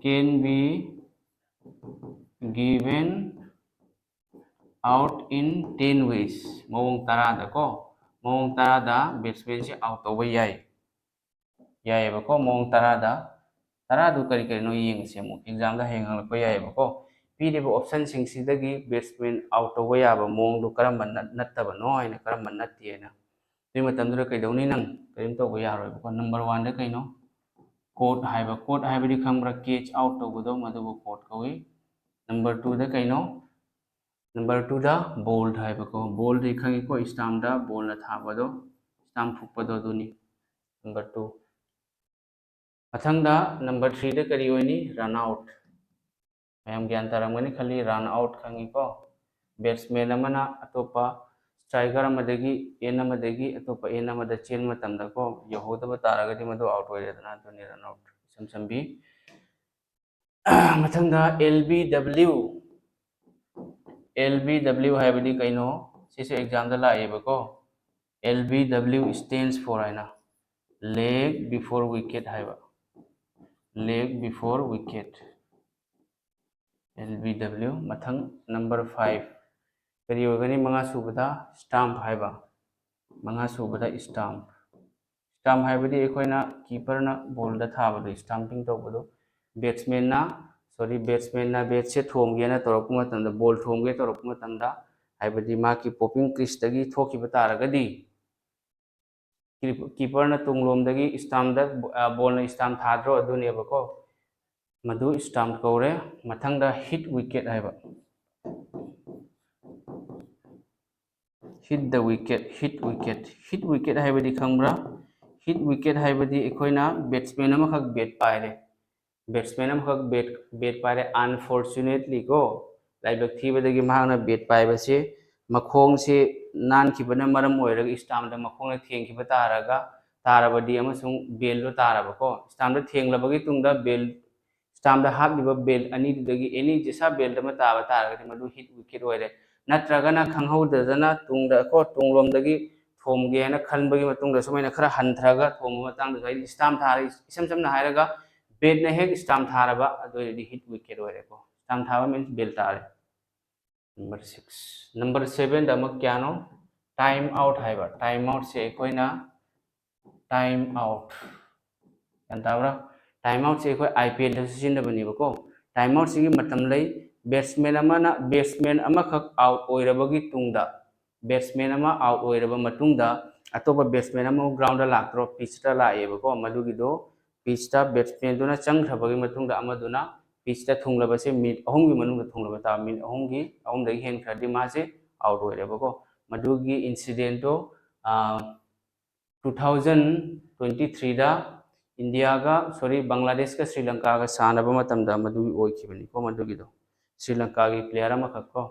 can be given out in ten ways. ꯃꯑꯣꯡ ꯇꯔꯥꯗꯀꯣ, ꯃꯑꯣꯡ ꯇꯔꯥꯗ batsmanꯁꯦ out ꯇꯧꯕ ꯌꯥꯏ꯫ ꯌꯥꯏꯑꯕꯀꯣ, ꯃꯑꯣꯡ ꯇꯔꯥꯗ꯫ ꯇꯔꯥꯗꯨ ꯀꯔꯤ ꯀꯔꯤꯅꯣ ꯌꯦꯡꯉꯁꯤ ꯑꯃꯨꯛ, examꯗ ꯍꯌꯦꯡ ꯍꯪꯂꯛꯄ ꯌꯥꯏꯑꯕꯀꯣ꯫ ꯄꯤꯔꯤꯕ optionꯁꯤꯡꯁꯤꯗꯒꯤ batsman out ꯇꯧꯕ ꯌꯥꯕ ꯃꯑꯣꯡꯗꯨ ꯀꯔꯝꯕ ꯅꯠ- ꯅꯠꯇꯕꯅꯣ ꯍꯥꯏꯅ, ꯀꯔꯝꯕ ꯅꯠꯇꯦ ꯍꯥꯏꯅ꯫ ꯑꯗꯨꯒꯤ ꯃꯇꯝꯗꯨꯗ ꯀꯩꯗꯧꯅꯤ? ꯅꯪ ꯀꯔꯤꯝ ꯇꯧꯕ ꯌꯥꯔꯣꯏꯕꯀꯣ꯫ Number oneꯗ ꯀꯩꯅꯣ? Caught ꯍꯥꯏꯕ꯫ Caught ꯍꯥꯏꯕꯗꯤ ꯈꯪꯕ꯭ꯔꯥ? Catch out ꯇꯧꯕꯗꯣ, ꯃꯗꯨꯕꯨ caught ꯀꯧꯏ꯫ Number twoꯗ ꯀꯩꯅꯣ? Number twoꯗ bowled ꯍꯥꯏꯕꯀꯣ꯫ Bowledꯗꯤ ꯈꯪꯉꯤꯀꯣ, stumpꯗ ballꯅ ꯊꯥꯕꯗꯣ, stump ꯐꯨꯛꯄꯗꯣ, ꯑꯗꯨꯅꯤ number two꯫ ꯃꯊꯪꯗ number threeꯗ ꯀꯔꯤ ꯑꯣꯏꯅꯤ? Run out꯫ ꯃꯌꯥꯝ ꯒ꯭ꯌꯥꯟ ꯇꯥꯔꯝꯒꯅꯤ ꯈꯜꯂꯤ, run out ꯈꯪꯉꯤꯀꯣ꯫ Batsman ꯑꯃꯅ ꯑꯇꯣꯞꯄ striker ꯑꯃꯗꯒꯤ, end ꯑꯃꯗꯒꯤ ꯑꯇꯣꯞꯄ end ꯑꯃꯗ ꯆꯦꯟꯕ ꯃꯇꯝꯗꯀꯣ, ꯌꯧꯍꯧꯗꯕ ꯇꯥꯔꯒꯗꯤ ꯃꯗꯨ out ꯑꯣꯏꯔꯦꯗꯅ, ꯑꯗꯨꯅꯤ run out꯫ ꯏꯁꯝ ꯁꯝꯕꯤ꯫ ꯃꯊꯪꯗ L B W꯫ L B W ꯍꯥꯏꯕꯗꯤ ꯀꯩꯅꯣ? ꯁꯤꯁꯨ examꯗ ꯂꯥꯛꯑꯦꯕꯀꯣ꯫ L B W stands for ꯍꯥꯏꯅ, leg before wicket ꯍꯥꯏꯕ, leg before wicket꯫ L B W꯫ ꯃꯊꯪ number five ꯀꯔꯤ ꯑꯣꯏꯒꯅꯤ? ꯃꯉꯥ ꯁꯨꯕꯗ stump ꯍꯥꯏꯕ, ꯃꯉꯥ ꯁꯨꯕꯗ stump꯫ Stump ꯍꯥꯏꯕꯗꯤ ꯑꯩꯈꯣꯏꯅ keeperꯅ ballꯗ ꯊꯥꯕꯗꯣ, stumping ꯇꯧꯕꯗꯣ꯫ Batsmanꯅ, sorry, batsmanꯅ batꯁꯦ ꯊꯣꯝꯒꯦꯅ ꯇꯧꯔꯛꯄ ꯃꯇꯝꯗ, ball ꯊꯣꯝꯒꯦ ꯇꯧꯔꯛꯄ ꯃꯇꯝꯗ, ꯍꯥꯏꯕꯗꯤ ꯃꯥꯒꯤ popping creaseꯇꯒꯤ ꯊꯣꯛꯈꯤꯕ ꯇꯥꯔꯒꯗꯤ, keeperꯅ ꯇꯨꯡꯂꯣꯝꯗꯒꯤ stumpꯗ, ꯑ, ballꯅ stump ꯊꯥꯗ꯭ꯔꯣ? ꯑꯗꯨꯅꯦꯕꯀꯣ꯫ ꯃꯗꯨ stump ꯀꯧꯔꯦ꯫ ꯃꯊꯪꯗ hit wicket ꯍꯥꯏꯕ꯫ Hit the wicket, hit wicket, hit wicket ꯍꯥꯏꯕꯗꯤ ꯈꯪꯕ꯭ꯔꯥ? Hit wicket ꯍꯥꯏꯕꯗꯤ ꯑꯩꯈꯣꯏꯅ batsman ꯑꯃꯈꯛ bat ꯄꯥꯏꯔꯦ꯫ Batsman ꯑꯃꯈꯛ bat, bat ꯄꯥꯏꯔꯦ꯫ Unfortunately ꯀꯣ, ꯂꯥꯏꯕꯛ ꯊꯤꯕꯗꯒꯤ ꯃꯍꯥꯛꯅ bat ꯄꯥꯏꯕꯁꯤ ꯃꯈꯣꯡꯁꯤ ꯅꯥꯟꯈꯤꯕꯅ ꯃꯔꯝ ꯑꯣꯏꯔꯒ stampꯗ ꯃꯈꯣꯡꯅ ꯊꯦꯡꯈꯤꯕ ꯇꯥꯔꯒ, ꯇꯥꯔꯕꯗꯤ ꯑꯃꯁꯨꯡ bellꯗꯣ ꯇꯥꯔꯕꯀꯣ, stampꯗ ꯊꯦꯡꯂꯕꯒꯤ ꯇꯨꯡꯗ bell, stampꯗ ꯍꯥꯞꯂꯤꯕ bell ꯑꯅꯤꯗꯨꯗꯒꯤ any ꯖꯤꯁꯥ bellꯗ ꯑꯃ ꯇꯥꯕ ꯇꯥꯔꯒꯗꯤ ꯃꯗꯨ hit wicket ꯑꯣꯏꯔꯦ꯫ ꯅꯠꯇ꯭ꯔꯒꯅ ꯈꯪꯍꯧꯗꯗꯅ ꯇꯨꯡꯗ ꯀꯣ, ꯇꯨꯡꯂꯣꯝꯗꯒꯤ ꯊꯣꯝꯒꯦ ꯍꯥꯏꯅ ꯈꯟꯕꯒꯤ ꯃꯇꯨꯡꯗ ꯁꯨꯃꯥꯏꯅ ꯈꯔ ꯍꯟꯊꯔꯒ ꯊꯣꯝꯕ ꯃꯇꯥꯡꯗꯁꯨ ꯑꯩ stamp ꯊꯥꯔ, ꯏꯁꯝ ꯁꯝꯅ ꯍꯥꯏꯔꯒ batꯅ ꯍꯦꯛ stamp ꯊꯥꯔꯕ, ꯑꯗꯨ ꯑꯣꯏꯔꯗꯤ hit wicket ꯑꯣꯏꯔꯦꯀꯣ꯫ Stamp ꯊꯥꯕ means bell ꯇꯥꯔꯦ꯫ Number six, number sevenꯗ ꯑꯃꯨꯛ ꯀꯌꯥꯅꯣ? Time out ꯍꯥꯏꯕ꯫ Time outꯁꯦ ꯑꯩꯈꯣꯏꯅ, time out, ꯒ꯭ꯌꯥꯟ ꯇꯥꯕ꯭ꯔꯥ? Time outꯁꯦ ꯑꯩꯈꯣꯏ IPLꯗꯁꯨ ꯁꯤꯖꯤꯟꯅꯕꯅꯦꯕꯀꯣ꯫ Time outꯁꯤꯒꯤ ꯃꯇꯝ ꯂꯩ꯫ Batsman ꯑꯃꯅ, batsman ꯑꯃꯈꯛ out ꯑꯣꯏꯔꯕꯒꯤ ꯇꯨꯡꯗ, batsman ꯑꯃ out ꯑꯣꯏꯔꯕ ꯃꯇꯨꯡꯗ ꯑꯇꯣꯞꯄ batsman ꯑꯃ groundꯗ ꯂꯥꯛꯇ꯭ꯔꯣ, pitchꯇ ꯂꯥꯛꯑꯦꯕꯀꯣ꯫ ꯃꯗꯨꯒꯤꯗꯣ pitchꯇ batsmanꯗꯨꯅ ꯆꯪꯈ꯭ꯔꯕꯒꯤ ꯃꯇꯨꯡꯗ ꯑꯃꯗꯨꯅ pitchꯇ ꯊꯨꯡꯂꯕꯁꯦ minute ꯑꯍꯨꯝꯒꯤ ꯃꯅꯨꯡꯗ ꯊꯨꯡꯂꯕ ꯇꯥꯕ꯫ Minute ꯑꯍꯨꯝꯒꯤ, ꯑꯍꯨꯝꯗꯒꯤ ꯍꯦꯟꯈ꯭ꯔꯗꯤ ꯃꯥꯁꯦ out ꯑꯣꯏꯔꯦꯕꯀꯣ꯫ ꯃꯗꯨꯒꯤ incidentꯗꯣ, ꯑꯥ, two thousand twenty threeꯗ ꯏꯟꯗꯤꯌꯥꯒ, sorry, ꯕꯪꯒ꯭ꯂꯥꯗꯦꯁꯀ Shri ꯂꯪꯀꯥꯒ ꯁꯥꯟꯅꯕ ꯃꯇꯝꯗ ꯃꯗꯨꯒꯤ ꯑꯣꯏꯈꯤꯕꯅꯤꯀꯣ꯫ ꯃꯗꯨꯒꯤꯗꯣ ꯁ꯭ꯔꯤ ꯂꯪꯀꯥꯒꯤ player ꯑꯃꯈꯛ ꯀꯣ,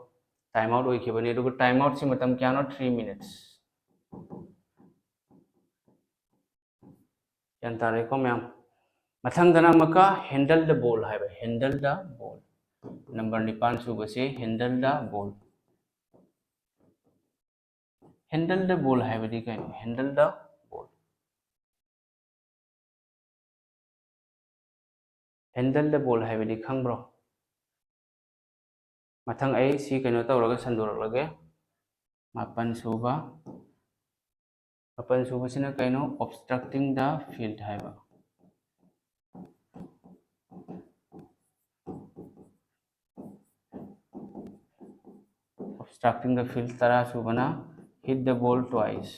time out ꯑꯣꯏꯈꯤꯕꯅꯤ꯫ ꯑꯗꯨꯒ time outꯁꯤ ꯃꯇꯝ ꯀꯌꯥꯅꯣ? Three minutes꯫ ꯒ꯭ꯌꯥꯟ ꯇꯥꯔꯦꯀꯣ ꯃꯌꯥꯝ? ꯃꯊꯪꯗꯅ ꯑꯃꯨꯛꯀ handle the ball ꯍꯥꯏꯕ, handle the ball꯫ Number ꯅꯤꯄꯥꯟ ꯁꯨꯕꯁꯤ handle the ball꯫ Handle the ball ꯍꯥꯏꯕꯗꯤ ꯀꯩꯅꯣ? Handle the ball꯫ Handle the ball ꯍꯥꯏꯕꯗꯤ ꯈꯪꯕ꯭ꯔꯣ? ꯃꯊꯪ ꯑꯩ ꯁꯤ ꯀꯩꯅꯣ ꯇꯧꯔꯒ ꯁꯟꯗꯣꯔꯛꯂꯒꯦ꯫ ꯃꯥꯄꯟ ꯁꯨꯕ, ꯃꯥꯄꯟ ꯁꯨꯕꯁꯤꯅ ꯀꯩꯅꯣ? Obstructing the field ꯍꯥꯏꯕ꯫ Obstructing the field ꯇꯔꯥ ꯁꯨꯕꯅ hit the ball twice꯫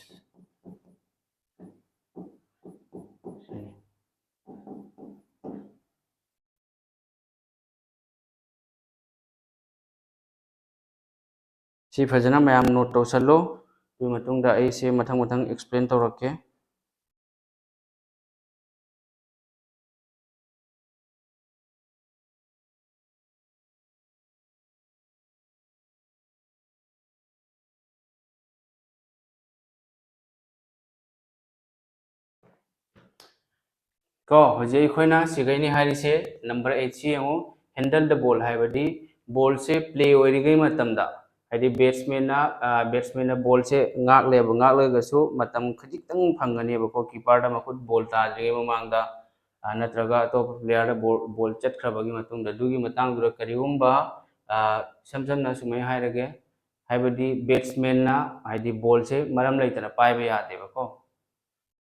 ꯁꯤ ꯐꯖꯅ ꯃꯌꯥꯝ note ꯇꯧꯁꯜꯂꯨ꯫ ꯑꯗꯨꯒꯤ ꯃꯇꯨꯡꯗ ꯑꯩꯁꯦ ꯃꯊꯪ ꯃꯊꯪ explain ꯇꯧꯔꯛꯀꯦ꯫ ꯀꯣ, ꯍꯧꯖꯤꯛ ꯑꯩꯈꯣꯏꯅ ꯁꯤꯈꯩꯅꯤ ꯍꯥꯏꯔꯤꯁꯦ꯫ ꯅꯝꯕꯔ ꯑꯩꯠꯁꯤ ꯌꯦꯡꯉꯨ, ꯍꯦꯟꯗꯜ ꯗ ꯕꯣꯜ ꯍꯥꯏꯕꯗꯤ ꯕꯣꯜꯁꯦ ꯄ꯭ꯂꯦ ꯑꯣꯏꯔꯤꯉꯩ ꯃꯇꯝꯗ, ꯍꯥꯏꯗꯤ ꯕꯦꯠꯁꯃꯦꯟꯅ ꯕꯦꯠꯁꯃꯦꯟꯅ ꯕꯣꯜꯁꯦ ꯉꯥꯛꯂꯦꯕ, ꯉꯥꯛꯂꯒꯁꯨ ꯃꯇꯝ ꯈꯖꯤꯛꯇꯪ ꯐꯪꯒꯅꯦꯕꯀꯣ, ꯀꯤꯄꯔꯗ ꯃꯈꯨꯠ ꯕꯣꯜ ꯇꯥꯗ꯭ꯔꯤꯉꯩ ꯃꯃꯥꯡꯗ, ꯑ, ꯅꯠꯇ꯭ꯔꯒ ꯑꯇꯣꯞꯄ ꯄ꯭ꯂꯦꯌꯔꯗ ꯕꯣꯜ ꯕꯣꯜ ꯆꯠꯈ꯭ꯔꯕꯒꯤ ꯃꯇꯨꯡꯗ꯫ ꯑꯗꯨꯒꯤ ꯃꯇꯥꯡꯗꯨꯗ ꯀꯔꯤꯒꯨꯝꯕ, ꯑ, ꯏꯁꯝ ꯁꯝꯅ ꯁꯨꯃꯥꯏꯅ ꯍꯥꯏꯔꯒꯦ, ꯍꯥꯏꯕꯗꯤ ꯕꯦꯠꯁꯃꯦꯟꯅ ꯍꯥꯏꯗꯤ ꯕꯣꯜꯁꯦ ꯃꯔꯝ ꯂꯩꯇꯅ ꯄꯥꯏꯕ ꯌꯥꯗꯦꯕꯀꯣ,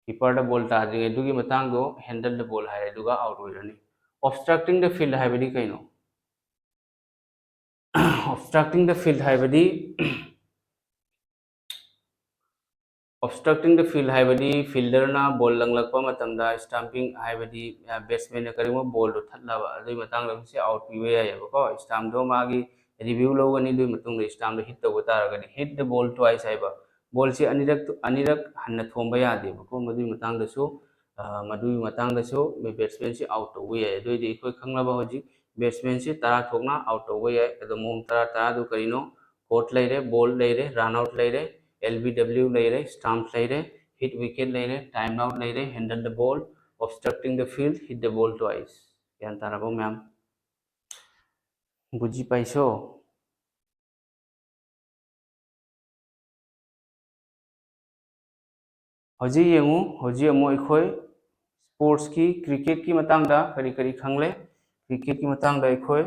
ꯀꯤꯄꯔꯗ ꯕꯣꯜ ꯇꯥꯗ꯭ꯔꯤꯉꯩ ꯑꯗꯨꯒꯤ ꯃꯇꯥꯡꯗꯣ ꯍꯦꯟꯗꯜ ꯗ ꯕꯣꯜ ꯍꯥꯏꯔꯦ, ꯑꯗꯨꯒ ꯑꯥꯎꯠ ꯑꯣꯏꯔꯅꯤ꯫ Obstructing the field ꯍꯥꯏꯕꯗꯤ ꯀꯩꯅꯣ? Obstructing the field ꯍꯥꯏꯕꯗꯤ, obstructing the field ꯍꯥꯏꯕꯗꯤ ꯐꯤꯜꯗꯔꯅ ꯕꯣꯜ ꯂꯪꯂꯛꯄ ꯃꯇꯝꯗ ꯁ꯭ꯇꯝꯄꯤꯡ, ꯍꯥꯏꯕꯗꯤ ꯕꯦꯠꯁꯃꯦꯟꯅ ꯀꯔꯤꯒꯨꯝꯕ ꯕꯣꯜꯗꯣ ꯊꯠꯂꯕ, ꯑꯗꯨꯒꯤ ꯃꯇꯥꯡꯗ ꯃꯁꯤ ꯑꯥꯎꯠ ꯄꯤꯕ ꯌꯥꯏꯑꯕꯀꯣ꯫ ꯁ꯭ꯇꯝꯗꯣ ꯃꯥꯒꯤ ꯔꯤꯚ꯭ꯌꯨ ꯂꯧꯒꯅꯤ, ꯑꯗꯨꯒꯤ ꯃꯇꯨꯡꯗ ꯁ꯭ꯇꯝꯗꯣ ꯍꯤꯠ ꯇꯧꯕ ꯇꯥꯔꯒꯗꯤ, hit the ball twice ꯍꯥꯏꯕ, ꯕꯣꯜꯁꯤ ꯑꯅꯤꯔꯛ ꯑꯅꯤꯔꯛ ꯍꯟꯅ ꯊꯣꯝꯕ ꯌꯥꯗꯦꯕꯀꯣ꯫ ꯃꯗꯨꯒꯤ ꯃꯇꯥꯡꯗꯁꯨ, ꯑ, ꯃꯗꯨꯒꯤ ꯃꯇꯥꯡꯗꯁꯨ ꯕꯦꯠꯁꯃꯦꯟꯁꯤ ꯑꯥꯎꯠ ꯇꯧꯕ ꯌꯥꯏ꯫ ꯑꯗꯨꯑꯣꯏꯗꯤ ꯑꯩꯈꯣꯏ ꯈꯪꯂꯕ ꯍꯧꯖꯤꯛ ꯕꯦꯠꯁꯃꯦꯟꯁꯤ ꯇꯔꯥ ꯊꯣꯛꯅ ꯑꯥꯎꯠ ꯇꯧꯕ ꯌꯥꯏ꯫ ꯑꯗꯣ ꯃꯑꯣꯡ ꯇꯔꯥ ꯇꯔꯥꯗꯨ ꯀꯔꯤꯅꯣ? ꯀꯣꯠ ꯂꯩꯔꯦ, ꯕꯣꯜ ꯂꯩꯔꯦ, ꯔꯟ ꯑꯥꯎꯠ ꯂꯩꯔꯦ, ꯑꯦꯜ ꯕꯤ ꯗꯕ꯭ꯂꯤꯎ ꯂꯩꯔꯦ, ꯁ꯭ꯇꯝꯞ ꯂꯩꯔꯦ, ꯍꯤꯠ ꯋꯤꯀꯦꯠ ꯂꯩꯔꯦ, ꯇꯥꯏꯝ ꯑꯥꯎꯠ ꯂꯩꯔꯦ, handle the ball, obstructing the field, hit the ball twice꯫ ꯒ꯭ꯌꯥꯟ ꯇꯥꯔꯕꯣ ꯃꯌꯥꯝ? ꯕꯨꯖꯤ ꯄꯥꯏꯁꯣ? ꯍꯧꯖꯤꯛ ꯌꯦꯡꯉꯨ, ꯍꯧꯖꯤꯛ ꯑꯃꯨꯛ ꯑꯩꯈꯣꯏ ꯁ꯭ꯄꯣꯔꯠꯁꯀꯤ, ꯀ꯭ꯔꯤꯀꯦꯠꯀꯤ ꯃꯇꯥꯡꯗ ꯀꯔꯤ ꯀꯔꯤ ꯈꯪꯂꯦ? ꯀ꯭ꯔꯤꯀꯦꯠꯀꯤ ꯃꯇꯥꯡꯗ ꯑꯩꯈꯣꯏ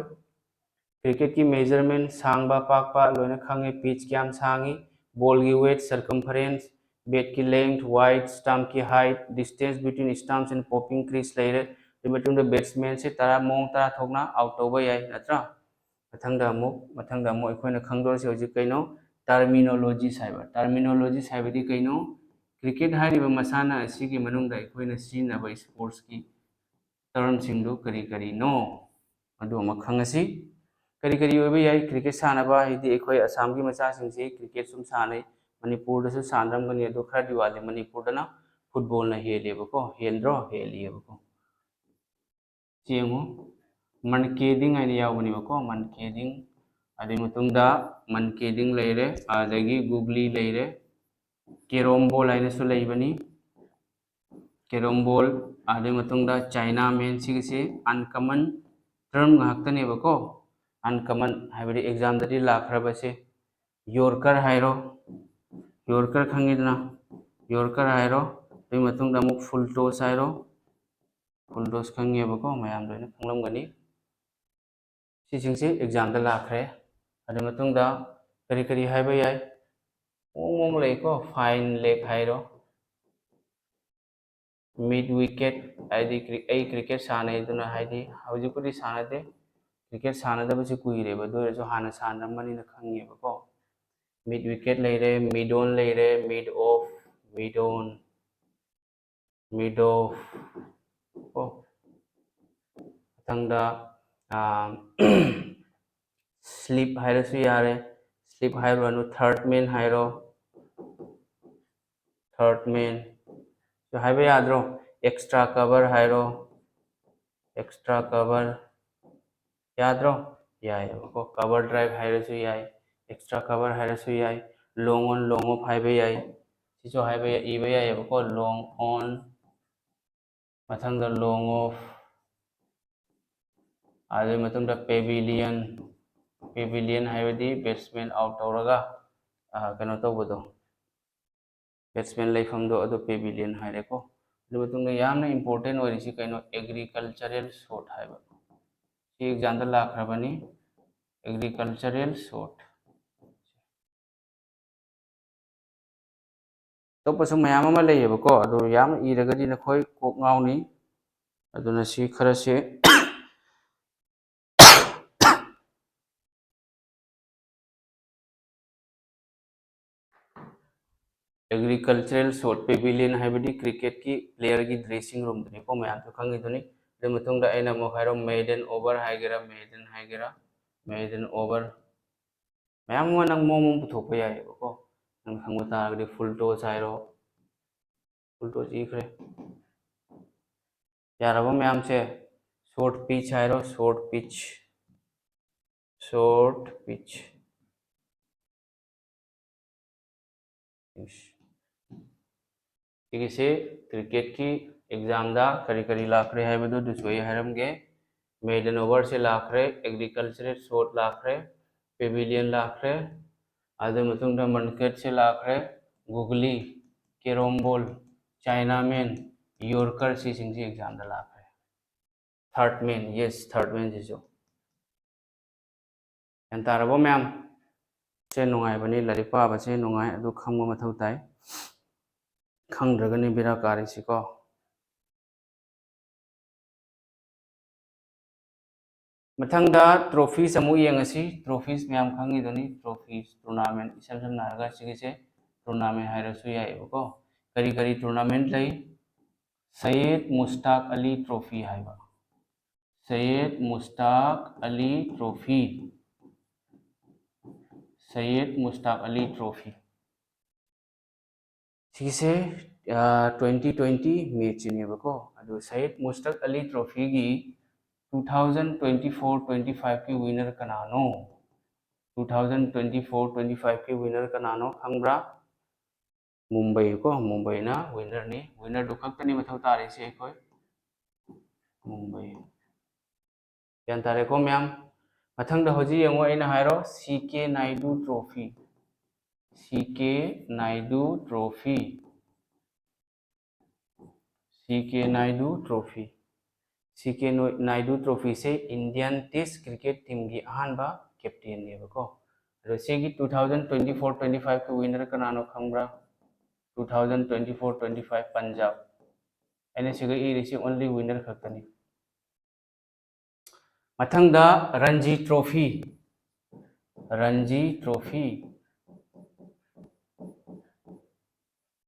ꯀ꯭ꯔꯤꯀꯦꯠꯀꯤ ꯃꯦꯖꯔꯃꯦꯟ, ꯁꯥꯡꯕ ꯄꯥꯛꯄ ꯂꯣꯏꯅ ꯈꯪꯉꯦ, ꯄꯤꯠꯆ ꯀꯌꯥꯝ ꯁꯥꯡꯉꯤ, ꯕꯣꯜꯒꯤ ꯋꯦꯠ, ꯁꯔꯀꯝꯐꯔꯦꯟꯁ, ꯕꯦꯠꯀꯤ ꯂꯦꯡꯊ, ꯋꯥꯏꯗ, ꯁ꯭ꯇꯝꯞꯀꯤ ꯍꯥꯏꯠ, distance between stumps and popping crease ꯂꯩꯔꯦ꯫ ꯑꯗꯨꯒꯤ ꯃꯇꯨꯡꯗ ꯕꯦꯠꯁꯃꯦꯟꯁꯦ ꯇꯔꯥ, ꯃꯑꯣꯡ ꯇꯔꯥ ꯊꯣꯛꯅ ꯑꯥꯎꯠ ꯇꯧꯕ ꯌꯥꯏ, ꯅꯠꯇ꯭ꯔꯥ? ꯃꯊꯪꯗ ꯑꯃꯨꯛ, ꯃꯊꯪꯗ ꯑꯃꯨꯛ ꯑꯩꯈꯣꯏꯅ ꯈꯪꯗꯣꯔꯤꯁꯤ ꯍꯧꯖꯤꯛ ꯀꯩꯅꯣ? ꯇꯔꯃꯤꯅꯣꯂꯣꯖꯤꯁ ꯍꯥꯏꯕ꯫ ꯇꯔꯃꯤꯅꯣꯂꯣꯖꯤꯁ ꯍꯥꯏꯕꯗꯤ ꯀꯩꯅꯣ? ꯀ꯭ꯔꯤꯀꯦꯠ ꯍꯥꯏꯔꯤꯕ ꯃꯁꯥꯟꯅ ꯑꯁꯤꯒꯤ ꯃꯅꯨꯡꯗ ꯑꯩꯈꯣꯏꯅ ꯁꯤꯖꯤꯟꯅꯕ ꯁ꯭ꯄꯣꯔꯠꯁꯀꯤ ꯇꯔꯝꯁꯤꯡꯗꯨ ꯀꯔꯤ ꯀꯔꯤꯅꯣ? ꯑꯗꯨ ꯑꯃ ꯈꯪꯉꯁꯤ꯫ ꯀꯔꯤ ꯀꯔꯤ ꯑꯣꯏꯕ ꯌꯥꯏ? ꯀ꯭ꯔꯤꯀꯦꯠ ꯁꯥꯟꯅꯕ ꯍꯥꯏꯗꯤ ꯑꯩꯈꯣꯏ ꯑꯁꯥꯝꯒꯤ ꯃꯆꯥꯁꯤꯡꯁꯤ ꯀ꯭ꯔꯤꯀꯦꯠ ꯁꯨꯝ ꯁꯥꯟꯅꯩ, ꯃꯅꯤꯄꯨꯔꯗꯁꯨ ꯁꯥꯟꯅꯔꯝꯒꯅꯤ, ꯑꯗꯨ ꯈꯔꯗꯤ ꯋꯥꯠꯂꯤ꯫ ꯃꯅꯤꯄꯨꯔꯗꯅ ꯐꯨꯠꯕꯣꯜꯅ ꯍꯦꯜꯂꯦꯕꯀꯣ, ꯍꯦꯟꯗ꯭ꯔꯣ? ꯍꯦꯜꯂꯤꯑꯕꯀꯣ꯫ ꯁꯤ ꯌꯦꯡꯉꯨ, ꯃꯟꯀꯦꯗꯤꯡ ꯍꯥꯏꯅ ꯌꯥꯎꯕꯅꯦꯕꯀꯣ, ꯃꯟꯀꯦꯗꯤꯡ꯫ ꯑꯗꯨꯒꯤ ꯃꯇꯨꯡꯗ ꯃꯟꯀꯦꯗꯤꯡ ꯂꯩꯔꯦ, ꯑꯗꯒꯤ ꯒꯨꯒꯂꯤ ꯂꯩꯔꯦ, ꯀꯦꯔꯣꯝ ꯕꯣꯜ ꯍꯥꯏꯅꯁꯨ ꯂꯩꯕꯅꯤ꯫ ꯀꯦꯔꯣꯝ ꯕꯣꯜ, ꯑꯗꯨꯒꯤ ꯃꯇꯨꯡꯗ Chinaman, ꯁꯤꯒꯤꯁꯤ uncommon term ꯉꯥꯛꯇꯅꯦꯕꯀꯣ꯫ Uncommon ꯍꯥꯏꯕꯗꯤ examꯗꯗꯤ ꯂꯥꯛꯈ꯭ꯔꯕꯁꯦ Yorker ꯍꯥꯏꯔꯣ, Yorker ꯈꯪꯉꯤꯗꯅ, Yorker ꯍꯥꯏꯔꯣ꯫ ꯑꯗꯨꯒꯤ ꯃꯇꯨꯡꯗ ꯑꯃꯨꯛ Full Toss ꯍꯥꯏꯔꯣ, Full Toss ꯈꯪꯉꯦꯕꯀꯣ, ꯃꯌꯥꯝ ꯂꯣꯏꯅ ꯈꯪꯂꯝꯒꯅꯤ꯫ ꯁꯤꯁꯤꯡꯁꯤ examꯗ ꯂꯥꯛꯈ꯭ꯔꯦ꯫ ꯑꯗꯨ ꯃꯇꯨꯡꯗ ꯀꯔꯤ ꯀꯔꯤ ꯍꯥꯏꯕ ꯌꯥꯏ? ꯃꯑꯣꯡ ꯃꯑꯣꯡ ꯂꯩꯀꯣ, Fine Leg ꯍꯥꯏꯔꯣ, Mid Wicket, ꯍꯥꯏꯗꯤ ꯀ꯭ꯔꯤ-, ꯑꯩ cricket ꯁꯥꯟꯅꯩ, ꯑꯗꯨꯅ ꯍꯥꯏꯗꯤ ꯍꯧꯖꯤꯛꯄꯨꯗꯤ ꯁꯥꯟꯅꯗꯦ, cricket ꯁꯥꯟꯅꯗꯕꯁꯤ ꯀꯨꯏꯔꯦꯕ, ꯑꯗꯨ ꯑꯣꯏꯔꯁꯨ ꯍꯥꯟꯅ ꯁꯥꯟꯅꯔꯝꯕꯅꯤꯅ ꯈꯪꯉꯦꯕꯀꯣ꯫ Mid Wicket ꯂꯩꯔꯦ, Mid On ꯂꯩꯔꯦ, Mid Off, Mid On, Mid Off ꯀꯣ꯫ ꯃꯊꯪꯗ Slip ꯍꯥꯏꯔꯁꯨ ꯌꯥꯔꯦ, Slip ꯍꯥꯏꯔꯨꯔꯅꯨ, Third Man ꯍꯥꯏꯔꯣ, Third Man꯫ ꯁꯤ ꯍꯥꯏꯕ ꯌꯥꯗ꯭ꯔꯣ? Extra Cover ꯍꯥꯏꯔꯣ, Extra Cover꯫ ꯌꯥꯗ꯭ꯔꯣ? ꯌꯥꯏꯑꯕꯀꯣ꯫ Cover Drive ꯍꯥꯏꯔꯁꯨ ꯌꯥꯏ, Extra Cover ꯍꯥꯏꯔꯁꯨ ꯌꯥꯏ, Long On, Long Off ꯍꯥꯏꯕ ꯌꯥꯏ꯫ ꯁꯤꯁꯨ ꯍꯥꯏꯕ ꯌꯥ-, ꯏꯕ ꯌꯥꯏꯑꯕꯀꯣ, Long On꯫ ꯃꯊꯪꯗ Long Off꯫ ꯑꯗꯨꯒꯤ ꯃꯇꯨꯡꯗ Pavilion꯫ Pavilion ꯍꯥꯏꯕꯗꯤ batsman out ꯇꯧꯔꯒ, ꯑ, ꯀꯩꯅꯣ ꯇꯧꯕꯗꯣ, batsman ꯂꯩꯐꯝꯗꯣ, ꯑꯗꯨ Pavilion ꯍꯥꯏꯔꯦꯀꯣ꯫ ꯑꯗꯨ ꯃꯇꯨꯡꯗ ꯌꯥꯝꯅ important ꯑꯣꯏꯔꯤꯁꯤ ꯀꯩꯅꯣ? Agricultural Shot ꯍꯥꯏꯕ꯫ ꯁꯤ examꯗ ꯂꯥꯛꯈ꯭ꯔꯕꯅꯤ, Agricultural Shot꯫ ꯑꯇꯣꯞꯄꯁꯨ ꯃꯌꯥꯝ ꯑꯃ ꯂꯩꯌꯦꯕꯀꯣ, ꯑꯗꯨ ꯌꯥꯝ ꯏꯔꯒꯗꯤ ꯅꯈꯣꯏ ꯀꯣꯛ ꯉꯥꯎꯅꯤ꯫ ꯑꯗꯨꯅ ꯁꯤ ꯈꯔꯁꯦ Agricultural Shot, Pavilion ꯍꯥꯏꯕꯗꯤ cricketꯀꯤ playerꯒꯤ dressing roomꯗꯨꯅꯤꯀꯣ, ꯃꯌꯥꯝꯁꯨ ꯈꯪꯉꯤꯗꯨꯅꯤ꯫ ꯑꯗꯨ ꯃꯇꯨꯡꯗ ꯑꯩꯅ ꯑꯃꯨꯛ ꯍꯥꯏꯔꯣ, Maiden Over ꯍꯥꯏꯒꯦꯔꯥ, Maiden ꯍꯥꯏꯒꯦꯔꯥ, Maiden Over꯫ ꯃꯌꯥꯝ ꯑꯃ ꯅꯪ ꯃꯑꯣꯡ ꯃꯑꯣꯡ ꯄꯨꯊꯣꯛꯄ ꯌꯥꯏꯑꯕꯀꯣ꯫ ꯅꯪ ꯈꯪꯕ ꯇꯥꯔꯒꯗꯤ Full Toss ꯍꯥꯏꯔꯣ, Full Toss ꯏꯈ꯭ꯔꯦ꯫ ꯌꯥꯔꯕ ꯃꯌꯥꯝꯁꯦ? Short Pitch ꯍꯥꯏꯔꯣ, Short Pitch, Short Pitch꯫ ꯁꯤꯒꯤꯁꯦ cricketꯀꯤ ꯑꯦꯛꯖꯥꯝꯗ ꯀꯔꯤ ꯀꯔꯤ ꯂꯥꯛꯈ꯭ꯔꯦ ꯍꯥꯏꯕꯗꯨ ꯑꯗꯨꯁꯨ ꯑꯩ ꯍꯥꯏꯔꯝꯒꯦ꯫ Maiden overꯁꯦ ꯂꯥꯛꯈ꯭ꯔꯦ, agriculture shot ꯂꯥꯛꯈ꯭ꯔꯦ, pavilion ꯂꯥꯛꯈ꯭ꯔꯦ, ꯑꯗꯨ ꯃꯇꯨꯡꯗ ꯃꯟꯀꯦꯠꯁꯦ ꯂꯥꯛꯈ꯭ꯔꯦ, ꯒꯨꯒꯂꯤ, carrom ball, Chinaman, yorker ꯁꯤꯁꯤꯡꯁꯤ ꯑꯦꯛꯖꯥꯝꯗ ꯂꯥꯛꯈ꯭ꯔꯦ꯫ Third man, yes, third manꯁꯤꯁꯨ꯫ ꯒ꯭ꯌꯥꯟ ꯇꯥꯔꯕꯣ ꯃꯌꯥꯝ? ꯁꯦ ꯅꯨꯡꯉꯥꯏꯕꯅꯤ, ꯂꯥꯏꯔꯤꯛ ꯄꯥꯕꯁꯦ ꯅꯨꯡꯉꯥꯏ, ꯑꯗꯨ ꯈꯪꯕ ꯃꯊꯧ ꯇꯥꯏ꯫ ꯈꯪꯗ꯭ꯔꯒꯅꯤ ꯕꯦꯔꯥ ꯀꯥꯔꯤꯁꯤꯀꯣ꯫ ꯃꯊꯪꯗ trophies ꯑꯃꯨꯛ ꯌꯦꯡꯉꯁꯤ꯫ Trophies ꯃꯌꯥꯝ ꯈꯪꯉꯤꯗꯨꯅꯤ, trophies, tournament, ꯏꯁꯝ ꯁꯝꯅ ꯍꯥꯏꯔꯒ ꯁꯤꯒꯤꯁꯦ tournament ꯍꯥꯏꯔꯁꯨ ꯌꯥꯏꯑꯕꯀꯣ꯫ ꯀꯔꯤ ꯀꯔꯤ tournament ꯂꯩ? Syed Mushtaq Ali Trophy ꯍꯥꯏꯕ, Syed Mushtaq Ali Trophy, Syed Mushtaq Ali Trophy꯫ ꯁꯤꯒꯤꯁꯦ twenty twenty matchꯅꯦꯕꯀꯣ꯫ ꯑꯗꯨ Syed Mushtaq Ali Trophyꯒꯤ two thousand twenty four twenty fiveꯀꯤ winner ꯀꯅꯥꯅꯣ? Two thousand twenty four twenty fiveꯀꯤ winner ꯀꯅꯥꯅꯣ ꯈꯪꯕ꯭ꯔꯥ? ꯃꯨꯝꯕꯩ ꯀꯣ, ꯃꯨꯝꯕꯩꯅ winnerꯅꯤ꯫ Winnerꯗꯨ ꯈꯛꯇꯅꯤ ꯃꯊꯧ ꯇꯥꯔꯤꯁꯦ ꯑꯩꯈꯣꯏ꯫ ꯃꯨꯝꯕꯩ꯫ ꯒ꯭ꯌꯥꯟ ꯇꯥꯔꯦꯀꯣ ꯃꯌꯥꯝ? ꯃꯊꯪꯗ ꯍꯧꯖꯤꯛ ꯌꯦꯡꯉꯣ, ꯑꯩꯅ ꯍꯥꯏꯔꯣ, C K Naidu Trophy, C K Naidu Trophy, C K Naidu Trophy꯫ C K Naidu Trophyꯁꯦ Indian Test cricket teamꯒꯤ ꯑꯍꯥꯟꯕ captainꯅꯦꯕꯀꯣ꯫ ꯑꯗꯣ ꯁꯤꯒꯤ two thousand twenty four twenty fiveꯀꯤ winner ꯀꯅꯥꯅꯣ ꯈꯪꯕ꯭ꯔꯥ? Two thousand twenty four twenty five Punjab꯫ ꯑꯩꯅ ꯁꯤꯒ ꯏꯔꯤꯁꯤ only winner ꯈꯛꯇꯅꯤ꯫ ꯃꯊꯪꯗ Ranji Trophy, Ranji Trophy,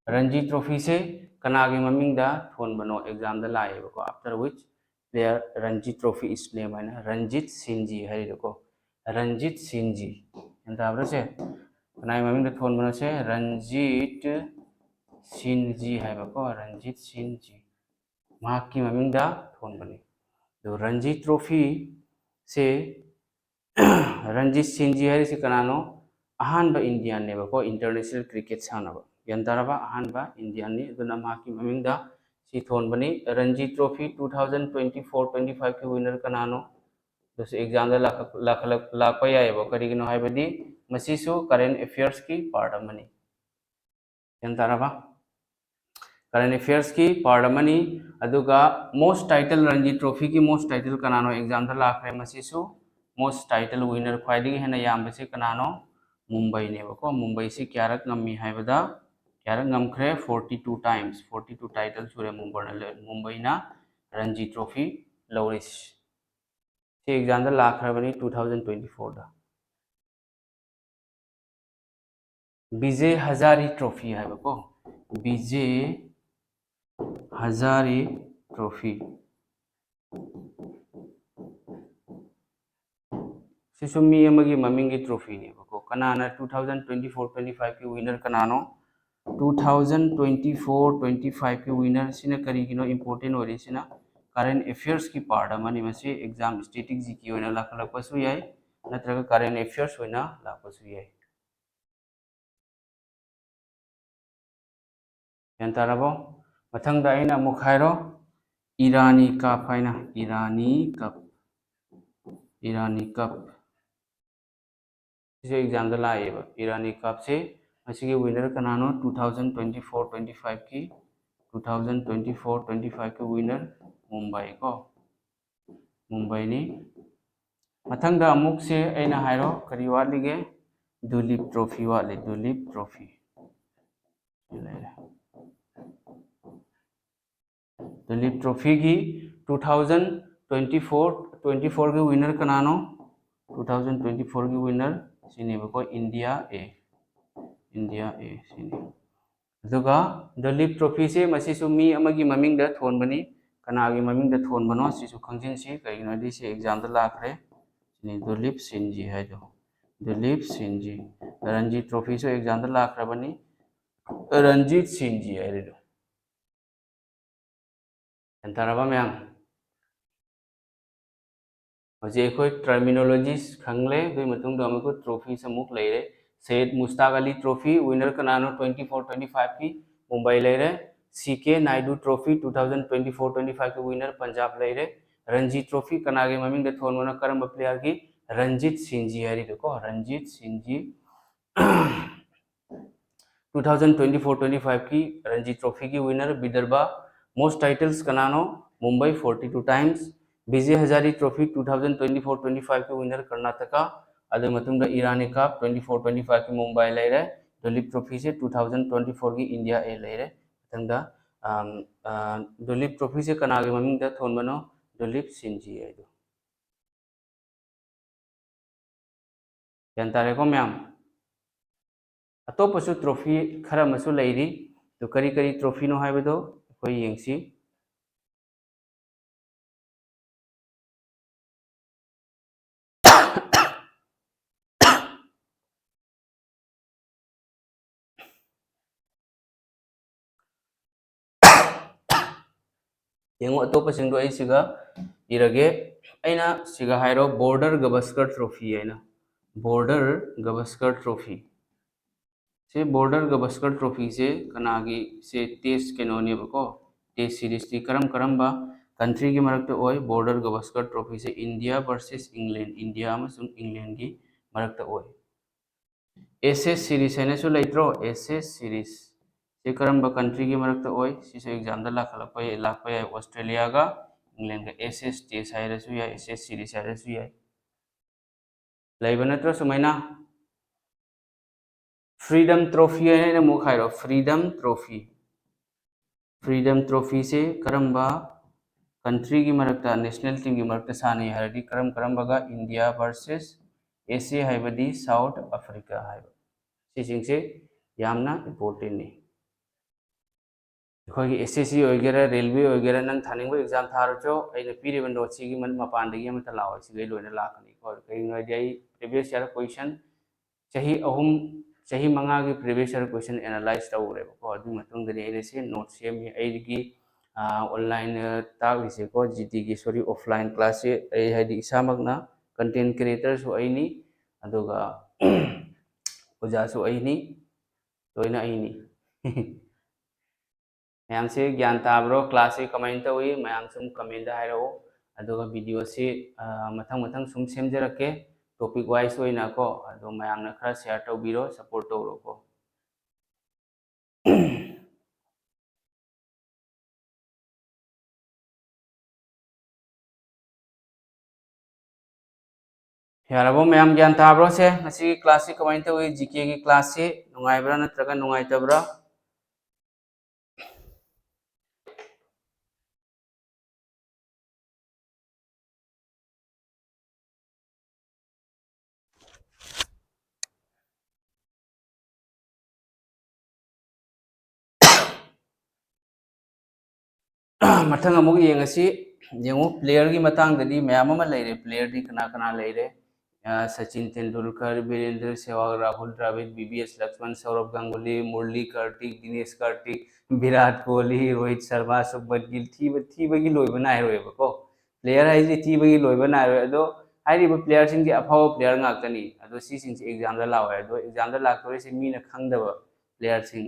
Ranji Trophyꯁꯦ ꯀꯅꯥꯒꯤ ꯃꯃꯤꯡꯗ ꯊꯣꯟꯕꯅꯣ ꯑꯦꯛꯖꯥꯝꯗ ꯂꯥꯛꯑꯦꯕꯀꯣ꯫ After which player Ranji Trophy is named ꯍꯥꯏꯅ Ranjit Singh Ji ꯍꯥꯏꯔꯤꯗꯣꯀꯣ꯫ Ranjit Singh Ji꯫ ꯒ꯭ꯌꯥꯟ ꯇꯥꯕ꯭ꯔꯥ ꯁꯦ? ꯀꯅꯥꯒꯤ ꯃꯃꯤꯡꯗ ꯊꯣꯟꯕꯅꯣ ꯁꯦ? Ranjit Singh Ji ꯍꯥꯏꯕꯀꯣ, Ranjit Singh Ji꯫ ꯃꯍꯥꯛꯀꯤ ꯃꯃꯤꯡꯗ ꯊꯣꯟꯕꯅꯤ꯫ ꯑꯗꯨ Ranji Trophyꯁꯦ, Ranjit Singh Ji ꯍꯥꯏꯔꯤꯁꯤ ꯀꯅꯥꯅꯣ? ꯑꯍꯥꯟꯕ Indianꯅꯦꯕꯀꯣ, international cricket ꯁꯥꯟꯅꯕ꯫ ꯒ꯭ꯌꯥꯟ ꯇꯥꯔꯕ? ꯑꯍꯥꯟꯕ Indianꯅꯤ꯫ ꯑꯗꯨꯅ ꯃꯍꯥꯛꯀꯤ ꯃꯃꯤꯡꯗ ꯁꯤ ꯊꯣꯟꯕꯅꯤ꯫ Ranji trophy two thousand twenty four twenty ꯐꯥꯏꯚꯀꯤ ꯋꯤꯅꯔ ꯀꯅꯥꯅꯣ? ꯑꯗꯨꯁꯨ ꯑꯦꯛꯖꯥꯝꯗ ꯂꯥꯛꯄ ꯌꯥꯏꯑꯕ꯫ ꯀꯔꯤꯒꯤꯅꯣ ꯍꯥꯏꯕꯗꯤ ꯃꯁꯤꯁꯨ ꯀꯔꯦꯟ ꯑꯦꯐꯤꯌꯔꯁꯀꯤ ꯄꯥꯔꯠ ꯑꯃꯅꯤ꯫ ꯒ꯭ꯌꯥꯟ ꯇꯥꯔꯕ? ꯀꯔꯦꯟ ꯑꯦꯐꯤꯌꯔꯁꯀꯤ ꯄꯥꯔꯠ ꯑꯃꯅꯤ꯫ ꯑꯗꯨꯒ ꯃꯣꯁ ꯇꯥꯏꯇꯜ, ꯔꯟꯖꯤ ꯇ꯭ꯔꯣꯐꯤꯒꯤ ꯃꯣꯁ ꯇꯥꯏꯇꯜ ꯀꯅꯥꯅꯣ ꯑꯦꯛꯖꯥꯝꯗ ꯂꯥꯛꯈ꯭ꯔꯦ? ꯃꯁꯤꯁꯨ ꯃꯣꯁ ꯇꯥꯏꯇꯜ ꯋꯤꯅꯔ ꯈ꯭ꯋꯥꯏꯗꯒꯤ ꯍꯦꯟꯅ ꯌꯥꯝꯕꯁꯤ ꯀꯅꯥꯅꯣ? ꯃꯨꯝꯕꯩꯅꯦꯕꯀꯣ꯫ ꯃꯨꯝꯕꯩꯁꯤ ꯀꯌꯥꯔꯛ ꯉꯝꯃꯤ ꯍꯥꯏꯕꯗ, ꯀꯌꯥꯔꯛ ꯉꯝꯈ꯭ꯔꯦ? Forty two times, forty two title ꯁꯨꯔꯦ ꯃꯨꯝꯕꯩꯅ ꯃꯨꯝꯕꯩꯅ ꯔꯟꯖꯤ ꯇ꯭ꯔꯣꯐꯤ ꯂꯧꯔꯤꯁꯤ꯫ ꯁꯤ ꯑꯦꯛꯖꯥꯝꯗ ꯂꯥꯛꯈ꯭ꯔꯕꯅꯤ ꯇꯨ ꯊꯥꯎꯖꯟ ꯇ꯭ꯋꯦꯟꯇꯤ ꯐꯣꯔꯗ꯫ ꯕꯤꯖꯦ ꯍꯖꯥꯔꯤ ꯇ꯭ꯔꯣꯐꯤ ꯍꯥꯏꯕꯀꯣ, ꯕꯤꯖꯦ ꯍꯖꯥꯔꯤ ꯇ꯭ꯔꯣꯐꯤ꯫ ꯁꯤꯁꯨ ꯃꯤ ꯑꯃꯒꯤ ꯃꯃꯤꯡꯒꯤ ꯇ꯭ꯔꯣꯐꯤꯅꯦꯕꯀꯣ꯫ ꯀꯅꯥꯅ two thousand twenty four twenty ꯐꯥꯏꯚꯀꯤ ꯋꯤꯅꯔ ꯀꯅꯥꯅꯣ? Two thousand twenty four twenty ꯐꯥꯏꯚꯀꯤ ꯋꯤꯅꯔꯁꯤꯅ ꯀꯔꯤꯒꯤꯅꯣ ꯏꯝꯄꯣꯔꯇꯦꯟ ꯑꯣꯏꯔꯤꯁꯤꯅ? ꯀꯔꯦꯟ ꯑꯦꯐꯤꯌꯔꯁꯀꯤ ꯄꯥꯔꯠ ꯑꯃꯅꯤ꯫ ꯃꯁꯤ ꯑꯦꯛꯖꯥꯝ ꯁ꯭ꯇꯦꯇꯤꯛ ꯖꯤ ꯀꯦ ꯑꯣꯏꯅ ꯂꯥꯛꯈꯠꯂꯛꯄꯁꯨ ꯌꯥꯏ, ꯅꯠꯇ꯭ꯔꯒ ꯀꯔꯦꯟ ꯑꯦꯐꯤꯌꯔꯁ ꯑꯣꯏꯅ ꯂꯥꯛꯄꯁꯨ ꯌꯥꯏ꯫ ꯒ꯭ꯌꯥꯟ ꯇꯥꯔꯕꯣ? ꯃꯊꯪꯗ ꯑꯩꯅ ꯑꯃꯨꯛ ꯍꯥꯏꯔꯣ, ꯏꯔꯥꯅꯤ ꯀꯞ ꯍꯥꯏꯅ, ꯏꯔꯥꯅꯤ ꯀꯞ, ꯏꯔꯥꯅꯤ ꯀꯞ꯫ ꯁꯤꯁꯨ ꯑꯦꯛꯖꯥꯝꯗ ꯂꯥꯛꯑꯦꯕ ꯏꯔꯥꯅꯤ ꯀꯞꯁꯦ꯫ ꯃꯁꯤꯒꯤ ꯋꯤꯅꯔ ꯀꯅꯥꯅꯣ? Two thousand twenty four twenty ꯐꯥꯏꯚꯀꯤ, two thousand twenty four twenty ꯐꯥꯏꯚꯀꯤ ꯋꯤꯅꯔ ꯃꯨꯝꯕꯥꯏ ꯀꯣ, ꯃꯨꯝꯕꯥꯏꯅꯤ꯫ ꯃꯊꯪꯗ ꯑꯃꯨꯛꯁꯦ ꯑꯩꯅ ꯍꯥꯏꯔꯣ, ꯀꯔꯤ ꯋꯥꯠꯂꯤꯒꯦ? ꯗꯨꯂꯤꯞ ꯇ꯭ꯔꯣꯐꯤ ꯋꯥꯠꯂꯤ, ꯗꯨꯂꯤꯞ ꯇ꯭ꯔꯣꯐꯤ꯫ ꯁꯤ ꯂꯩꯔꯦ꯫ ꯗꯨꯂꯤꯞ ꯇ꯭ꯔꯣꯐꯤꯒꯤ two thousand twenty four twenty ꯐꯣꯔꯒꯤ ꯋꯤꯅꯔ ꯀꯅꯥꯅꯣ? ꯇꯨ ꯊꯥꯎꯖꯟ ꯇ꯭ꯋꯦꯟꯇꯤ ꯐꯣꯔꯒꯤ ꯋꯤꯅꯔ ꯁꯤꯅꯦꯕꯀꯣ, ꯏꯟꯗꯤꯌꯥ ꯑꯦ, ꯏꯟꯗꯤꯌꯥ ꯑꯦ ꯁꯤꯅꯤ꯫ ꯑꯗꯨꯒ ꯗꯨꯂꯤꯞ ꯇ꯭ꯔꯣꯐꯤꯁꯦ ꯃꯁꯤꯁꯨ ꯃꯤ ꯑꯃꯒꯤ ꯃꯃꯤꯡꯗ ꯊꯣꯟꯕꯅꯤ꯫ ꯀꯅꯥꯒꯤ ꯃꯃꯤꯡꯗ ꯊꯣꯟꯕꯅꯣ ꯁꯤꯁꯨ ꯈꯪꯖꯤꯟꯁꯤ, ꯀꯩꯒꯤꯅꯣ ꯍꯥꯏꯗꯤ ꯁꯤ ꯑꯦꯛꯖꯥꯝꯗ ꯂꯥꯛꯈ꯭ꯔꯦ꯫ ꯁꯤꯅꯤ ꯗꯨꯂꯤꯞ ꯁꯤꯟꯖꯤ ꯍꯥꯏꯗꯣ, ꯗꯨꯂꯤꯞ ꯁꯤꯟꯖꯤ꯫ ꯔꯟꯖꯤ ꯇ꯭ꯔꯣꯐꯤꯁꯨ ꯑꯦꯛꯖꯥꯝꯗ ꯂꯥꯛꯈ꯭ꯔꯕꯅꯤ, ꯔꯟꯖꯤꯠ ꯁꯤꯟꯖꯤ ꯍꯥꯏꯔꯤꯗꯣ꯫ ꯒ꯭ꯌꯥꯟ ꯇꯥꯔꯕ ꯃꯌꯥꯝ? ꯍꯧꯖꯤꯛ ꯑꯩꯈꯣꯏ ꯇꯔꯃꯤꯅꯣꯂꯣꯖꯤꯁ ꯈꯪꯂꯦ꯫ ꯑꯗꯨꯒꯤ ꯃꯇꯨꯡꯗ ꯑꯃꯨꯛ ꯇ꯭ꯔꯣꯐꯤꯁ ꯑꯃꯨꯛ ꯂꯩꯔꯦ꯫ ꯁꯌꯦꯗ ꯃꯨꯁꯇꯥꯛ ꯑꯂꯤ ꯇ꯭ꯔꯣꯐꯤ ꯋꯤꯅꯔ ꯀꯅꯥꯅꯣ? ꯇ꯭ꯋꯦꯟꯇꯤ ꯐꯣꯔ ꯇ꯭ꯋꯦꯟꯇꯤ ꯐꯥꯏꯚꯀꯤ ꯃꯨꯝꯕꯥꯏ ꯂꯩꯔꯦ꯫ C K Naidu Trophy two thousand twenty four twenty five ꯀꯤ winner ꯄꯟꯖꯥꯕ ꯂꯩꯔꯦ꯫ ꯔꯟꯖꯤ Trophy ꯀꯅꯥꯒꯤ ꯃꯃꯤꯡꯗ ꯊꯣꯟꯕꯅꯣ, ꯀꯔꯝꯕ player ꯒꯤ? Ranjit ꯁꯤꯟꯖꯤ ꯍꯥꯏꯔꯤꯗꯣꯀꯣ, Ranjit ꯁꯤꯟꯖꯤ꯫ Two thousand twenty four twenty five ꯀꯤ ꯔꯟꯖꯤ Trophy ꯒꯤ winner ꯕꯤꯗꯔꯕꯥ꯫ Most titles ꯀꯅꯥꯅꯣ? Mumbai forty two times꯫ Bijay ꯍꯖꯥꯔꯤ Trophy two thousand twenty four twenty five ꯀꯤ winner Karnataka. ꯑꯗꯨ ꯃꯇꯨꯡꯗ Irani Cup twenty four twenty five ꯀꯤ ꯃꯨꯝꯕꯥꯏ ꯂꯩꯔꯦ꯫ Dulip Trophy ꯁꯦ two thousand twenty four ꯒꯤ India A ꯂꯩꯔꯦ꯫ ꯃꯊꯪꯗ, ꯑꯝ, ꯑ, Dulip Trophy ꯁꯦ ꯀꯅꯥꯒꯤ ꯃꯃꯤꯡꯗ ꯊꯣꯟꯕꯅꯣ? ꯗꯨꯂꯤꯞ ꯁꯤꯟꯖꯤ ꯍꯥꯏꯗꯣ꯫ ꯒ꯭ꯌꯥꯟ ꯇꯥꯔꯦꯀꯣ ꯃꯌꯥꯝ? ꯑꯇꯣꯞꯄꯁꯨ trophy ꯈꯔ ꯑꯃꯁꯨ ꯂꯩꯔꯤ꯫ ꯑꯗꯨ ꯀꯔꯤ ꯀꯔꯤ trophy ꯅꯣ ꯍꯥꯏꯕꯗꯣ ꯑꯩꯈꯣꯏ ꯌꯦꯡꯁꯤ꯫ ꯌꯦꯡꯉꯨ, ꯑꯇꯣꯞꯄꯁꯤꯡꯗꯣ ꯑꯩ ꯁꯤꯒ ꯏꯔꯒꯦ꯫ ꯑꯩꯅ ꯁꯤꯒ ꯍꯥꯏꯔꯣ, Border Gavaskar Trophy ꯍꯥꯏꯅ, Border Gavaskar Trophy꯫ ꯁꯤ Border Gavaskar Trophy ꯁꯦ ꯀꯅꯥꯒꯤ? ꯁꯦ test ꯀꯩꯅꯣꯅꯦꯕꯀꯣ, test series ꯇꯤ ꯀꯔꯝ ꯀꯔꯝꯕ country ꯒꯤ ꯃꯔꯛꯇ ꯑꯣꯏ? Border Gavaskar Trophy ꯁꯦ India versus England, ꯏꯟꯗꯤꯌꯥ ꯑꯃꯁꯨꯡ ꯏꯪꯂꯦꯟꯒꯤ ꯃꯔꯛꯇ ꯑꯣꯏ꯫ Ashes series ꯍꯥꯏꯅꯁꯨ ꯂꯩꯇ꯭ꯔꯣ? Ashes series ꯁꯤ ꯀꯔꯝꯕ country ꯒꯤ ꯃꯔꯛꯇ ꯑꯣꯏ? ꯁꯤꯁꯨ exam ꯗ ꯂꯥꯛꯈꯠꯂꯛꯄ ꯌꯥꯏ, ꯂꯥꯛꯄ ꯌꯥꯏ꯫ ꯑꯣꯁꯇ꯭ꯔꯦꯂꯤꯌꯥꯒ ꯏꯪꯂꯦꯟꯒ Ashes test ꯍꯥꯏꯔꯁꯨ ꯌꯥꯏ, Ashes series ꯍꯥꯏꯔꯁꯨ ꯌꯥꯏ꯫ ꯂꯩꯕ ꯅꯠꯇ꯭ꯔꯣ ꯁꯨꯃꯥꯏꯅ? Freedom Trophy ꯍꯥꯏꯅ ꯑꯃꯨꯛ ꯍꯥꯏꯔꯣ, Freedom Trophy꯫ Freedom Trophy ꯁꯦ ꯀꯔꯝꯕ country ꯒꯤ ꯃꯔꯛꯇ, national team ꯒꯤ ꯃꯔꯛꯇ ꯁꯥꯟꯅꯩ ꯍꯥꯏꯔꯗꯤ ꯀꯔꯝ ꯀꯔꯝꯕꯒ? India versus S A ꯍꯥꯏꯕꯗꯤ South Africa ꯍꯥꯏꯕ꯫ ꯁꯤꯁꯤꯡꯁꯦ ꯌꯥꯝꯅ important ꯅꯤ꯫ ꯑꯩꯈꯣꯏꯒꯤ S S C ꯑꯣꯏꯒꯦꯔꯥ, railway ꯑꯣꯏꯒꯦꯔꯥ, ꯅꯪ ꯊꯥꯅꯤꯡꯕ exam ꯊꯥꯔꯁꯨ ꯑꯩꯅ ꯄꯤꯔꯤꯕ note ꯁꯤꯒꯤ ꯃ-, ꯃꯄꯥꯟꯗꯒꯤ ꯑꯃꯠꯇ ꯂꯥꯛꯑꯣꯏ, ꯁꯤꯗꯩ ꯂꯣꯏꯅ ꯂꯥꯛꯀꯅꯤꯀꯣ꯫ ꯀꯩꯒꯤꯅꯣ ꯍꯥꯏꯗꯤ ꯑꯩ previous year question ꯆꯍꯤ ꯑꯍꯨꯝ, ꯆꯍꯤ ꯃꯉꯥꯒꯤ previous year question analyze ꯇꯧꯔꯦꯕꯀꯣ꯫ ꯑꯗꯨꯒꯤ ꯃꯇꯨꯡꯗꯅꯤ ꯑꯩꯅ ꯁꯤ note ꯁꯦꯝꯃꯤ꯫ ꯑꯩꯒꯤ, ꯑ, online ꯇꯥꯛꯂꯤꯁꯦꯀꯣ, G T ꯒꯤ, sorry, offline class ꯁꯦ ꯑꯩ, ꯍꯥꯏꯗꯤ ꯏꯁꯥꯃꯛꯅ content creator ꯁꯨ ꯑꯩꯅꯤ, ꯑꯗꯨꯒ ꯑꯣꯖꯥꯁꯨ ꯑꯩꯅꯤ, ꯂꯣꯏꯅ ꯑꯩꯅꯤ꯫ ꯃꯌꯥꯝꯁꯦ ꯒ꯭ꯌꯥꯟ ꯇꯥꯕ꯭ꯔꯣ? ꯀ꯭ꯂꯥꯁꯁꯦ ꯀꯃꯥꯏꯅ ꯇꯧꯏ? ꯃꯌꯥꯝ ꯁꯨꯝ ꯀꯃꯦꯟꯗ ꯍꯥꯏꯔꯛꯑꯣ꯫ ꯑꯗꯨꯒ ꯚꯤꯗꯤꯑꯣꯁꯤ ꯃꯊꯪ ꯃꯊꯪ ꯁꯨꯝ ꯁꯦꯝꯖꯔꯛꯀꯦ, ꯇꯣꯄꯤꯛ ꯋꯥꯏꯁ ꯑꯣꯏꯅꯀꯣ꯫ ꯑꯗꯣ ꯃꯌꯥꯝꯅ ꯈꯔ ꯁꯤꯌꯥꯔ ꯇꯧꯕꯤꯔꯣ, ꯁꯞꯄꯣꯔꯠ ꯇꯧꯔꯣꯀꯣ꯫ ꯌꯥꯔꯕꯣ? ꯃꯌꯥꯝ ꯒ꯭ꯌꯥꯟ ꯇꯥꯕ꯭ꯔꯣ? ꯁꯦ, ꯉꯁꯤꯒꯤ ꯀ꯭ꯂꯥꯁꯁꯤ ꯀꯃꯥꯏꯅ ꯇꯧꯏ? ꯖꯤ ꯀꯦꯒꯤ ꯀ꯭ꯂꯥꯁꯁꯤ ꯅꯨꯡꯉꯥꯏꯕ꯭ꯔꯥ ꯅꯠꯇ꯭ꯔꯒ ꯅꯨꯡꯉꯥꯏꯇꯕ꯭ꯔꯥ? ꯃꯊꯪ ꯑꯃꯨꯛ ꯌꯦꯡꯉꯁꯤ꯫ ꯌꯦꯡꯉꯨ, ꯄ꯭ꯂꯦꯌꯔꯒꯤ ꯃꯇꯥꯡꯗꯗꯤ ꯃꯌꯥꯝ ꯑꯃ ꯂꯩꯔꯦ꯫ ꯄ꯭ꯂꯦꯌꯔꯗꯤ ꯀꯅꯥ ꯀꯅꯥ ꯂꯩꯔꯦ? ꯑ, ꯁꯆꯤꯟ ꯇꯦꯟꯗꯨꯜꯀꯔ, ꯕꯤꯔꯦꯟꯗ꯭ꯔ ꯁꯦꯍꯋꯥꯒ, ꯔꯥꯍꯨꯜ ꯗ꯭ꯔꯥꯕꯤꯗ, ꯕꯤ ꯕꯤ ꯑꯦꯁ ꯂꯛꯁꯃꯟ, ꯁꯧꯔꯚ ꯒꯥꯡꯒꯨꯂꯤ, ꯃꯨꯔꯂꯤ ꯀꯥꯔꯇꯤꯛ, ꯗꯤꯅꯦꯁ ꯀꯥꯔꯇꯤꯛ, ꯚꯤꯔꯥꯠ ꯀꯣꯍꯂꯤ, ꯔꯣꯍꯤꯠ ꯁꯔꯃ, ꯁꯨꯕꯃꯟ ꯒꯤꯜ, ꯊꯤꯕ, ꯊꯤꯕꯒꯤ ꯂꯣꯏꯕ ꯅꯥꯏꯔꯣꯏꯕꯀꯣ꯫ ꯄ꯭ꯂꯦꯌꯔ ꯍꯥꯏꯁꯦ ꯊꯤꯕꯒꯤ ꯂꯣꯏꯕ ꯅꯥꯏꯔꯣꯏ꯫ ꯑꯗꯣ ꯍꯥꯏꯔꯤꯕ ꯄ꯭ꯂꯦꯌꯔꯁꯤꯡꯁꯦ ꯑꯐꯥꯎꯕ ꯄ꯭ꯂꯦꯌꯔ ꯉꯥꯛꯇꯅꯤ꯫ ꯑꯗꯣ ꯁꯤꯁꯤꯡꯁꯦ ꯑꯦꯛꯖꯥꯝꯗ ꯂꯥꯛꯑꯣꯏ꯫ ꯑꯗꯣ ꯑꯦꯛꯖꯥꯝꯗ ꯂꯥꯛꯇꯣꯔꯤꯁꯦ ꯃꯤꯅ ꯈꯪꯗꯕ ꯄ꯭ꯂꯦꯌꯔꯁꯤꯡ꯫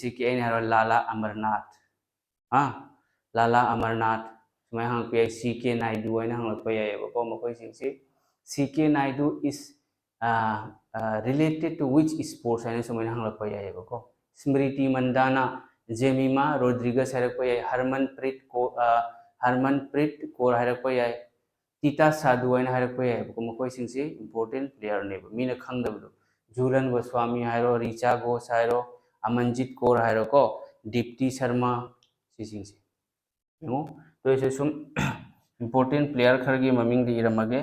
ꯁꯤ ꯀꯦ ꯑꯩꯅ ꯍꯥꯏꯔꯣ, ꯂꯥꯂꯥ ꯑꯃꯔꯅꯥꯊ, ꯍꯥ, ꯂꯥꯂꯥ ꯑꯃꯔꯅꯥꯊ, ꯁꯨꯃꯥꯏꯅ ꯍꯪꯉꯛꯄ ꯌꯥꯏ꯫ ꯁꯤ ꯀꯦ ꯅꯥꯏꯗꯨ ꯍꯥꯏꯅ ꯍꯪꯂꯛꯄ ꯌꯥꯏꯑꯕꯀꯣ꯫ ꯃꯈꯣꯏꯁꯤꯡꯁꯤ, "C K Naidu is, uh, uh, related to which sports?" ꯍꯥꯏꯅ ꯁꯨꯃꯥꯏꯅ ꯍꯪꯂꯛꯄ ꯌꯥꯏꯑꯕꯀꯣ꯫ ꯁ꯭ꯃ꯭ꯔꯤꯇꯤ ꯃꯟꯗꯥꯅꯥ, ꯖꯦꯃꯤꯃꯥ ꯔꯣꯗ꯭ꯔꯤꯒꯁ ꯍꯥꯏꯔꯛꯄ ꯌꯥꯏ, ꯍꯔꯃꯟꯄ꯭ꯔꯤꯠ ꯀꯣ-, ꯑ, ꯍꯔꯃꯟꯄ꯭ꯔꯤꯠ ꯀꯣꯔ ꯍꯥꯏꯔꯛꯄ ꯌꯥꯏ, ꯇꯤꯇꯥ ꯁꯥꯙꯨ ꯍꯥꯏꯅ ꯍꯥꯏꯔꯛꯄ ꯌꯥꯏꯑꯕꯀꯣ꯫ ꯃꯈꯣꯏꯁꯤꯡꯁꯤ important playerꯅꯦꯕ, ꯃꯤꯅ ꯈꯪꯗꯕꯗꯣ꯫ ꯖꯨꯂꯟ ꯒꯣꯁ꯭ꯋꯥꯃꯤ ꯍꯥꯏꯔꯣ, ꯔꯤꯆꯥ ꯘꯣꯁ ꯍꯥꯏꯔꯣ, ꯑꯃꯟꯖꯤꯠ ꯀꯣꯔ ꯍꯥꯏꯔꯣꯀꯣ, ꯗꯤꯞꯇꯤ ꯁꯔꯃ, ꯁꯤꯁꯤꯡꯁꯦ꯫ ꯌꯦꯡꯉꯣ, ꯑꯗꯨ ꯑꯣꯏꯔꯁꯨ ꯁꯨꯝ important player ꯈꯔꯒꯤ ꯃꯃꯤꯡꯗꯤ ꯏꯔꯝꯃꯒꯦ꯫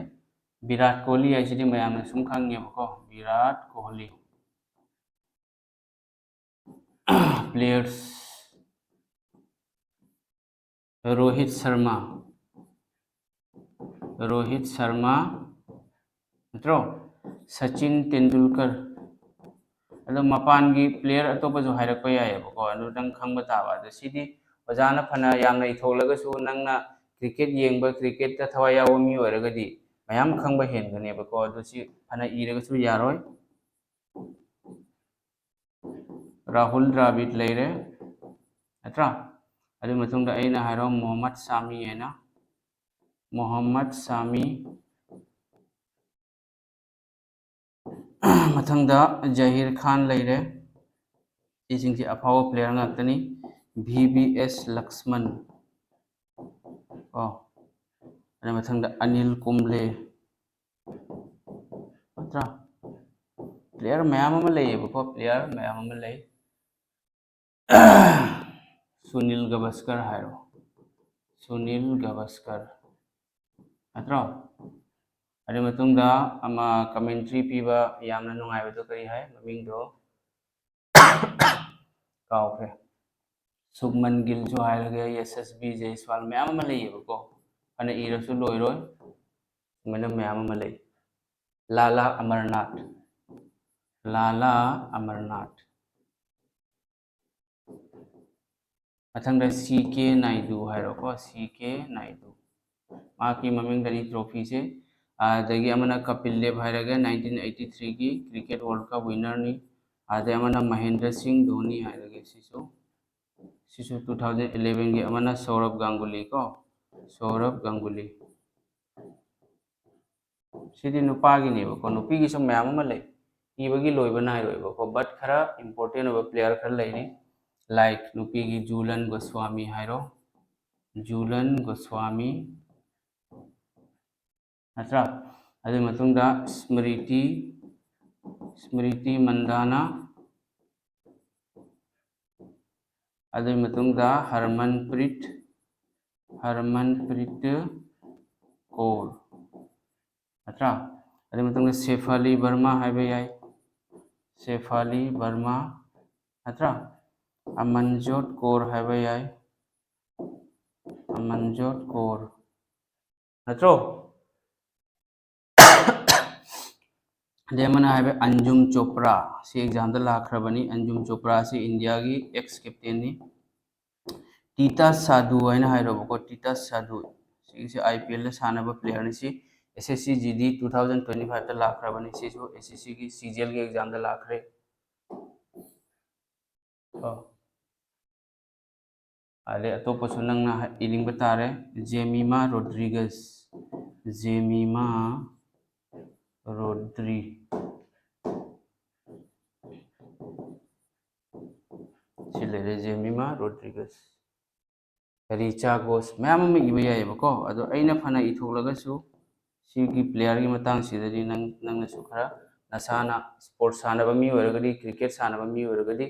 ꯚꯤꯔꯥꯠ ꯀꯣꯍꯂꯤ ꯍꯥꯏꯁꯤꯗꯤ ꯃꯌꯥꯝꯅ ꯁꯨꯝ ꯈꯪꯉꯦꯕꯀꯣ, ꯚꯤꯔꯥꯠ ꯀꯣꯍꯂꯤ꯫ Players, ꯔꯣꯍꯤꯠ ꯁꯔꯃ, ꯔꯣꯍꯤꯠ ꯁꯔꯃ, ꯅꯠꯇ꯭ꯔꯣ? ꯁꯆꯤꯟ ꯇꯦꯟꯗꯨꯜꯀꯔ꯫ ꯑꯗꯣ ꯃꯄꯥꯟꯒꯤ player ꯑꯇꯣꯞꯄꯁꯨ ꯍꯥꯏꯔꯛꯄ ꯌꯥꯏꯑꯕꯀꯣ, ꯑꯗꯨ ꯅꯪ ꯈꯪꯕ ꯇꯥꯕ꯫ ꯑꯗꯣ ꯁꯤꯗꯤ ꯑꯣꯖꯥꯅ ꯐꯅ ꯌꯥꯝꯅ ꯏꯊꯣꯛꯂꯒꯁꯨ, ꯅꯪꯅ cricket ꯌꯦꯡꯕ, crickꯇ ꯊꯋꯥꯏ ꯌꯥꯎꯕ ꯃꯤ ꯑꯣꯏꯔꯒꯗꯤ ꯃꯌꯥꯝ ꯈꯪꯕ ꯍꯦꯟꯒꯅꯦꯕꯀꯣ꯫ ꯑꯗꯨ ꯁꯤ ꯐꯅ ꯏꯔꯒꯁꯨ ꯌꯥꯔꯣꯏ꯫ ꯔꯥꯍꯨꯜ ꯗ꯭ꯔꯥꯕꯤꯗ ꯂꯩꯔꯦ, ꯅꯠꯇ꯭ꯔꯥ? ꯑꯗꯨꯒꯤ ꯃꯇꯨꯡꯗ ꯑꯩꯅ ꯍꯥꯏꯔꯣ, ꯃꯣꯍꯝꯃꯗ ꯁꯥꯃꯤ ꯍꯥꯏꯅ, ꯃꯣꯍꯝꯃꯗ ꯁꯥꯃꯤ꯫ ꯃꯊꯪꯗ ꯖꯍꯤꯔ ꯈꯥꯟ ꯂꯩꯔꯦ꯫ ꯁꯤꯁꯤꯡꯁꯦ ꯑꯐꯥꯎꯕ player ꯉꯥꯛꯇꯅꯤ꯫ ꯚꯤ ꯚꯤ ꯑꯦꯁ ꯂꯛꯁꯃꯟ꯫ ꯀꯣ, ꯑꯗꯨ ꯃꯊꯪꯗ ꯑꯅꯤꯜ ꯀꯨꯝꯕ꯭ꯂꯦ꯫ ꯅꯠꯇ꯭ꯔꯥ? Player ꯃꯌꯥꯝ ꯑꯃ ꯂꯩꯌꯦꯕꯀꯣ, player ꯃꯌꯥꯝ ꯑꯃ ꯂꯩ꯫ ꯁꯨꯅꯤꯜ ꯒꯚꯁꯀꯔ ꯍꯥꯏꯔꯣ, ꯁꯨꯅꯤꯜ ꯒꯚꯁꯀꯔ꯫ ꯅꯠꯇ꯭ꯔꯣ? ꯑꯗꯨ ꯃꯇꯨꯡꯗ ꯑꯃ commentary ꯄꯤꯕ ꯌꯥꯝꯅ ꯅꯨꯡꯉꯥꯏꯕꯗꯣ ꯀꯔꯤ ꯍꯥꯏ? ꯃꯃꯤꯡꯗꯣ ꯀꯥꯎꯈ꯭ꯔꯦ꯫ ꯁꯨꯕꯃꯟ ꯒꯤꯜꯁꯨ ꯍꯥꯏꯔꯒꯦ, ꯌꯁꯁꯕꯤ ꯖꯩꯁ꯭ꯋꯥꯜ, ꯃꯌꯥꯝ ꯑꯃ ꯂꯩꯌꯦꯕꯀꯣ꯫ ꯐꯅ ꯏꯔꯁꯨ ꯂꯣꯏꯔꯣꯏ, ꯁꯨꯃꯥꯏꯅ ꯃꯌꯥꯝ ꯑꯃ ꯂꯩ꯫ ꯂꯥꯂꯥ ꯑꯃꯔꯅꯥꯊ, ꯂꯥꯂꯥ ꯑꯃꯔꯅꯥꯊ꯫ ꯃꯊꯪꯗ ꯁꯤ ꯀꯦ ꯅꯥꯏꯗꯨ ꯍꯥꯏꯔꯣꯀꯣ, ꯁꯤ ꯀꯦ ꯅꯥꯏꯗꯨ꯫ ꯃꯍꯥꯛꯀꯤ ꯃꯃꯤꯡꯗꯅꯤ trophyꯁꯦ꯫ ꯑꯗꯒꯤ ꯑꯃꯅ ꯀꯄꯤꯜ ꯗꯦꯕ ꯍꯥꯏꯔꯒ nineteen eighty threeꯒꯤ cricket World Cup winnerꯅꯤ꯫ ꯑꯗꯩ ꯑꯃꯅ ꯃꯍꯦꯟꯗ꯭ꯔ ꯁꯤꯡ ꯙꯣꯅꯤ ꯍꯥꯏꯔꯒ ꯁꯤꯁꯨ, ꯁꯤꯁꯨ two thousand elevenꯒꯤ꯫ ꯑꯃꯅ ꯁꯧꯔꯚ ꯒꯥꯡꯒꯨꯂꯤ ꯀꯣ, ꯁꯧꯔꯚ ꯒꯥꯡꯒꯨꯂꯤ꯫ ꯁꯤꯗꯤ ꯅꯨꯄꯥꯒꯤꯅꯦꯕꯀꯣ, ꯅꯨꯄꯤꯒꯤꯁꯨ ꯃꯌꯥꯝ ꯑꯃ ꯂꯩ, ꯏꯕꯒꯤ ꯂꯣꯏꯕ ꯅꯥꯏꯔꯣꯏꯕꯀꯣ, but ꯈꯔ important ꯑꯣꯏꯕ player ꯈꯔ ꯂꯩꯔꯤ, like ꯅꯨꯄꯤꯒꯤ ꯖꯨꯂꯟ ꯒꯣꯁ꯭ꯋꯥꯃꯤ ꯍꯥꯏꯔꯣ, ꯖꯨꯂꯟ ꯒꯣꯁ꯭ꯋꯥꯃꯤ, ꯅꯠꯇ꯭ꯔꯥ? ꯑꯗꯨꯒꯤ ꯃꯇꯨꯡꯗ ꯁ꯭ꯃ꯭ꯔꯤꯇꯤ, ꯁ꯭ꯃ꯭ꯔꯤꯇꯤ ꯃꯟꯗꯥꯅꯥ, ꯑꯗꯨꯒꯤ ꯃꯇꯨꯡꯗ ꯍꯔꯃꯟꯄ꯭ꯔꯤꯠ, ꯍꯔꯃꯟꯄ꯭ꯔꯤꯠ ꯀꯧꯔ, ꯅꯠꯇ꯭ꯔꯥ? ꯑꯗꯨꯒꯤ ꯃꯇꯨꯡꯗ ꯁꯦꯐꯥꯂꯤ ꯕꯔꯃꯥ ꯍꯥꯏꯕ ꯌꯥꯏ, ꯁꯦꯐꯥꯂꯤ ꯕꯔꯃꯥ, ꯅꯠꯇ꯭ꯔꯥ? ꯑꯃꯟꯖꯣꯠ ꯀꯧꯔ ꯍꯥꯏꯕ ꯌꯥꯏ, ꯑꯃꯟꯖꯣꯠ ꯀꯧꯔ, ꯅꯠꯇ꯭ꯔꯣ? ꯑꯗꯩ ꯑꯃꯅ ꯍꯥꯏꯕ ꯑꯟꯖꯨꯝ ꯆꯣꯄ꯭ꯔꯥ, ꯁꯤ examꯗ ꯂꯥꯛꯈ꯭ꯔꯕꯅꯤ꯫ ꯑꯟꯖꯨꯝ ꯆꯣꯄ꯭ꯔꯥꯁꯤ ꯏꯟꯗꯤꯌꯥꯒꯤ ex captainꯅꯤ꯫ ꯇꯤꯇꯥꯁ ꯁꯥꯙꯨ ꯍꯥꯏꯅ ꯍꯥꯏꯔꯣꯕꯀꯣ, ꯇꯤꯇꯥꯁ ꯁꯥꯙꯨ꯫ ꯁꯤꯒꯤꯁꯦ IPLꯗ ꯁꯥꯟꯅꯕ playerꯅꯤ꯫ ꯁꯤ SSC GD two thousand twenty fiveꯇ ꯂꯥꯛꯈ꯭ꯔꯕꯅꯤ꯫ ꯁꯤꯁꯨ SSCꯒꯤ CGLꯒꯤ examꯗ ꯂꯥꯛꯈ꯭ꯔꯦ꯫ ꯀꯣ꯫ ꯑꯗꯩ ꯑꯇꯣꯞꯄꯁꯨ ꯅꯪꯅ ꯏꯅꯤꯡꯕ ꯇꯥꯔꯦ꯫ ꯖꯦꯃꯤꯃꯥ ꯔꯣꯗ꯭ꯔꯤꯒꯁ, ꯖꯦꯃꯤꯃꯥ ꯔꯣꯗ꯭ꯔꯤ, ꯁꯤ ꯂꯩꯔꯦ, ꯖꯦꯃꯤꯃꯥ ꯔꯣꯗ꯭ꯔꯤꯒꯁ꯫ ꯔꯤꯆꯥ ꯒꯣꯁ, ꯃꯌꯥꯝ ꯑꯃ ꯏꯕ ꯌꯥꯏꯑꯕꯀꯣ꯫ ꯑꯗꯣ ꯑꯩꯅ ꯐꯅ ꯏꯊꯣꯛꯂꯒꯁꯨ ꯁꯤꯒꯤ ꯄ꯭ꯂꯦꯌꯔꯒꯤ ꯃꯇꯥꯡꯁꯤꯗꯗꯤ ꯅꯪ, ꯅꯪꯅꯁꯨ ꯈꯔ ꯅꯁꯥꯅ ꯁ꯭ꯄꯣꯔꯠꯁ ꯁꯥꯟꯅꯕ ꯃꯤ ꯑꯣꯏꯔꯒꯗꯤ, ꯀ꯭ꯔꯤꯀꯦꯠ ꯁꯥꯟꯅꯕ ꯃꯤ ꯑꯣꯏꯔꯒꯗꯤ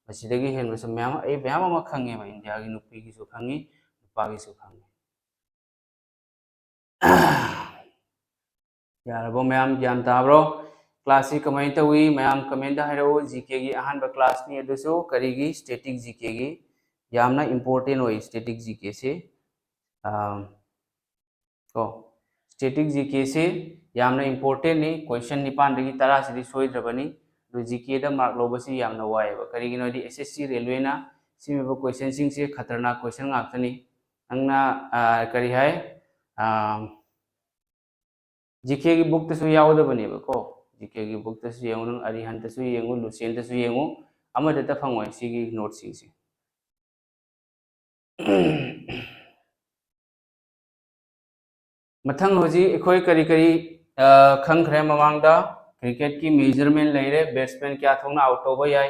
ꯃꯁꯤꯗꯒꯤ ꯍꯦꯟꯕꯁꯨ ꯃꯌꯥꯝ, ꯑꯩ ꯃꯌꯥꯝ ꯑꯃ ꯈꯪꯉꯦꯕ꯫ ꯏꯟꯗꯤꯌꯥꯒꯤ ꯅꯨꯄꯤꯒꯤꯁꯨ ꯈꯪꯉꯤ, ꯅꯨꯄꯥꯒꯤꯁꯨ ꯈꯪꯉꯤ꯫ ꯌꯥꯔꯕꯣ ꯃꯌꯥꯝ? ꯒ꯭ꯌꯥꯟ ꯇꯥꯕ꯭ꯔꯣ? ꯀ꯭ꯂꯥꯁꯁꯤ ꯀꯃꯥꯏꯅ ꯇꯧꯏ? ꯃꯌꯥꯝ ꯀꯃꯦꯟꯗ ꯍꯥꯏꯔꯛꯎ꯫ ꯖꯤ ꯀꯦꯒꯤ ꯑꯍꯥꯟꯕ ꯀ꯭ꯂꯥꯁꯅꯤ ꯑꯗꯨꯁꯨ꯫ ꯀꯔꯤꯒꯤ? ꯁ꯭ꯇꯦꯇꯤꯛ ꯖꯤ ꯀꯦꯒꯤ꯫ ꯌꯥꯝꯅ ꯏꯝꯄꯣꯔꯇꯦꯟ ꯑꯣꯏ ꯁ꯭ꯇꯦꯇꯤꯛ ꯖꯤ ꯀꯦꯁꯦ꯫ ꯑꯥ, ꯀꯣ, ꯁ꯭ꯇꯦꯇꯤꯛ ꯖꯤ ꯀꯦꯁꯦ ꯌꯥꯝꯅ ꯏꯝꯄꯣꯔꯇꯦꯟꯅꯤ꯫ ꯀꯣꯏꯁꯟ ꯅꯤꯄꯥꯟꯗꯒꯤ ꯇꯔꯥꯁꯤꯗꯤ ꯁꯣꯏꯗ꯭ꯔꯕꯅꯤ꯫ ꯑꯗꯨ ꯖꯤ ꯀꯦꯗ ꯃꯥꯔꯛ ꯂꯧꯕꯁꯤ ꯌꯥꯝꯅ ꯋꯥꯏꯑꯦꯕ꯫ ꯀꯔꯤꯒꯤꯅꯣ ꯍꯥꯏꯗꯤ ꯑꯦꯁ ꯑꯦꯁ ꯁꯤ ꯔꯦꯜꯋꯦꯅ ꯁꯤꯃꯤꯕ ꯀꯣꯏꯁꯟꯁꯤꯡꯁꯦ ꯈꯇꯔꯅꯥꯛ ꯀꯣꯏꯁꯟ ꯉꯥꯛꯇꯅꯤ꯫ ꯅꯪꯅ, ꯑꯥ, ꯀꯔꯤ ꯍꯥꯏ, ꯑꯥ, ꯖꯤ ꯀꯦꯒꯤ ꯕꯨꯛꯇꯁꯨ ꯌꯥꯎꯒꯗꯕꯅꯦꯕꯀꯣ꯫ ꯖꯤ ꯀꯦꯒꯤ ꯕꯨꯛꯇꯁꯨ ꯌꯦꯡꯉꯨ, ꯅꯪ ꯑꯔꯤꯍꯟꯇꯁꯨ ꯌꯦꯡꯉꯨ, ꯂꯨꯁꯦꯟꯇꯁꯨ ꯌꯦꯡꯉꯨ, ꯑꯃꯗꯇ ꯐꯪꯉꯣꯏ ꯁꯤꯒꯤ ꯅꯣꯠꯁꯤꯡꯁꯦ꯫ ꯃꯊꯪ ꯍꯧꯖꯤꯛ ꯑꯩꯈꯣꯏ ꯀꯔꯤ ꯀꯔꯤ, ꯑ, ꯈꯪꯈ꯭ꯔꯦ? ꯃꯃꯥꯡꯗ ꯀ꯭ꯔꯤꯀꯦꯠꯀꯤ ꯃꯦꯖꯔꯃꯦꯟ ꯂꯩꯔꯦ, ꯕꯦꯠꯁꯃꯦꯟ ꯀꯌꯥ ꯊꯣꯛꯅ ꯑꯥꯎꯠ ꯇꯧꯕ ꯌꯥꯏ,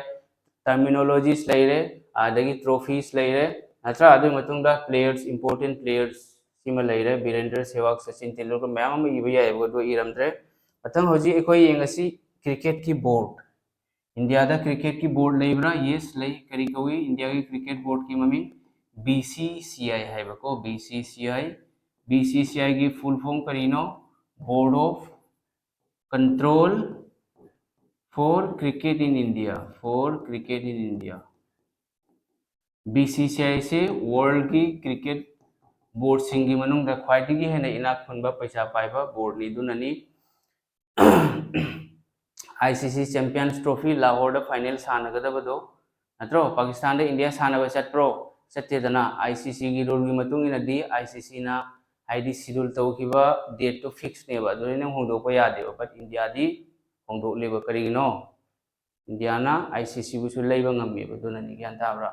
ꯇꯔꯃꯤꯅꯣꯂꯣꯖꯤꯁ ꯂꯩꯔꯦ, ꯑꯗꯒꯤ ꯇ꯭ꯔꯣꯐꯤꯁ ꯂꯩꯔꯦ, ꯅꯠꯇ꯭ꯔꯥ? ꯑꯗꯨꯒꯤ ꯃꯇꯨꯡꯗ ꯄ꯭ꯂꯦꯌꯔꯁ, ꯏꯝꯄꯣꯔꯇꯦꯟ ꯄ꯭ꯂꯦꯌꯔꯁ ꯁꯤꯃ ꯂꯩꯔꯦ, ꯕꯤꯔꯦꯟꯗ꯭ꯔ ꯁꯦꯋꯥꯒ, ꯁꯆꯤꯟ ꯇꯦꯟꯗꯨꯜꯀꯔ, ꯃꯌꯥꯝ ꯑꯃ ꯏꯕ ꯌꯥꯏꯑꯕ, ꯑꯗꯨ ꯏꯔꯝꯗ꯭ꯔꯦ꯫ ꯃꯊꯪ ꯍꯧꯖꯤꯛ ꯑꯩꯈꯣꯏ ꯌꯦꯡꯉꯁꯤ ꯀ꯭ꯔꯤꯀꯦꯠꯀꯤ ꯕꯣꯔꯗ꯫ ꯏꯟꯗꯤꯌꯥꯗ ꯀ꯭ꯔꯤꯀꯦꯠꯀꯤ ꯕꯣꯔꯗ ꯂꯩꯕ꯭ꯔꯥ? ꯌꯦꯁ, ꯂꯩ꯫ ꯀꯔꯤ ꯀꯧꯏ ꯏꯟꯗꯤꯌꯥꯒꯤ ꯀ꯭ꯔꯤꯀꯦꯠ ꯕꯣꯔꯗꯀꯤ ꯃꯃꯤꯡ? ꯕꯤ ꯁꯤ ꯁꯤ ꯑꯥꯏ ꯍꯥꯏꯕꯀꯣ, B C C I. B C ꯁꯤ ꯑꯥꯏꯒꯤ ꯐꯨꯜ ꯐꯣꯝ ꯀꯔꯤꯅꯣ? Board of Control for Cricket in India, for Cricket in India꯫ B C ꯁꯤ ꯑꯥꯏꯁꯤ ꯋꯥꯔꯜꯒꯤ ꯀ꯭ꯔꯤꯀꯦꯠ ꯕꯣꯔꯗꯁꯤꯡꯒꯤ ꯃꯅꯨꯡꯗ ꯈ꯭ꯋꯥꯏꯗꯒꯤ ꯍꯦꯟꯅ ꯏꯅꯥꯛ ꯈꯨꯟꯕ, ꯄꯩꯁꯥ ꯄꯥꯏꯕ ꯕꯣꯔꯗꯅꯤ꯫ ꯑꯗꯨꯅꯅꯤ ꯑꯥꯏ ꯁꯤ ꯁꯤ ꯆꯦꯝꯄꯤꯌꯟꯁ ꯇ꯭ꯔꯣꯐꯤ ꯂꯥꯍꯣꯔꯗ ꯐꯥꯏꯅꯦꯜ ꯁꯥꯟꯅꯒꯗꯕꯗꯣ, ꯅꯠꯇ꯭ꯔꯣ? ꯄꯥꯀꯤꯁꯇꯥꯟꯗ ꯏꯟꯗꯤꯌꯥ ꯁꯥꯟꯅꯕ ꯆꯠꯄ꯭ꯔꯣ? ꯆꯠꯇꯦꯗꯅ꯫ ꯑꯥꯏ ꯁꯤ ꯁꯤꯒꯤ ꯔꯨꯜꯒꯤ ꯃꯇꯨꯡ ꯏꯟꯅꯗꯤ ꯑꯥꯏ ꯁꯤ ꯁꯤꯅ, ꯍꯥꯏꯗꯤ, ꯁꯤꯗꯨꯜ ꯇꯧꯈꯤꯕ ꯗꯦꯠꯇꯣ ꯐꯤꯛꯁꯅꯦꯕ, ꯑꯗꯨꯗꯤ ꯅꯪ ꯍꯣꯡꯗꯣꯛꯄ ꯌꯥꯗꯦꯕ꯫ ꯕꯠ ꯏꯟꯗꯤꯌꯥꯗꯤ ꯍꯣꯡꯗꯣꯛꯂꯤꯕ꯫ ꯀꯔꯤꯒꯤꯅꯣ? ꯏꯟꯗꯤꯌꯥꯅ ꯑꯥꯏ ꯁꯤ ꯁꯤꯕꯨꯁꯨ ꯂꯩꯕ ꯉꯝꯃꯦꯕ, ꯑꯗꯨꯅꯅꯤ꯫ ꯒ꯭ꯌꯥꯟ ꯇꯥꯕ꯭ꯔꯥ?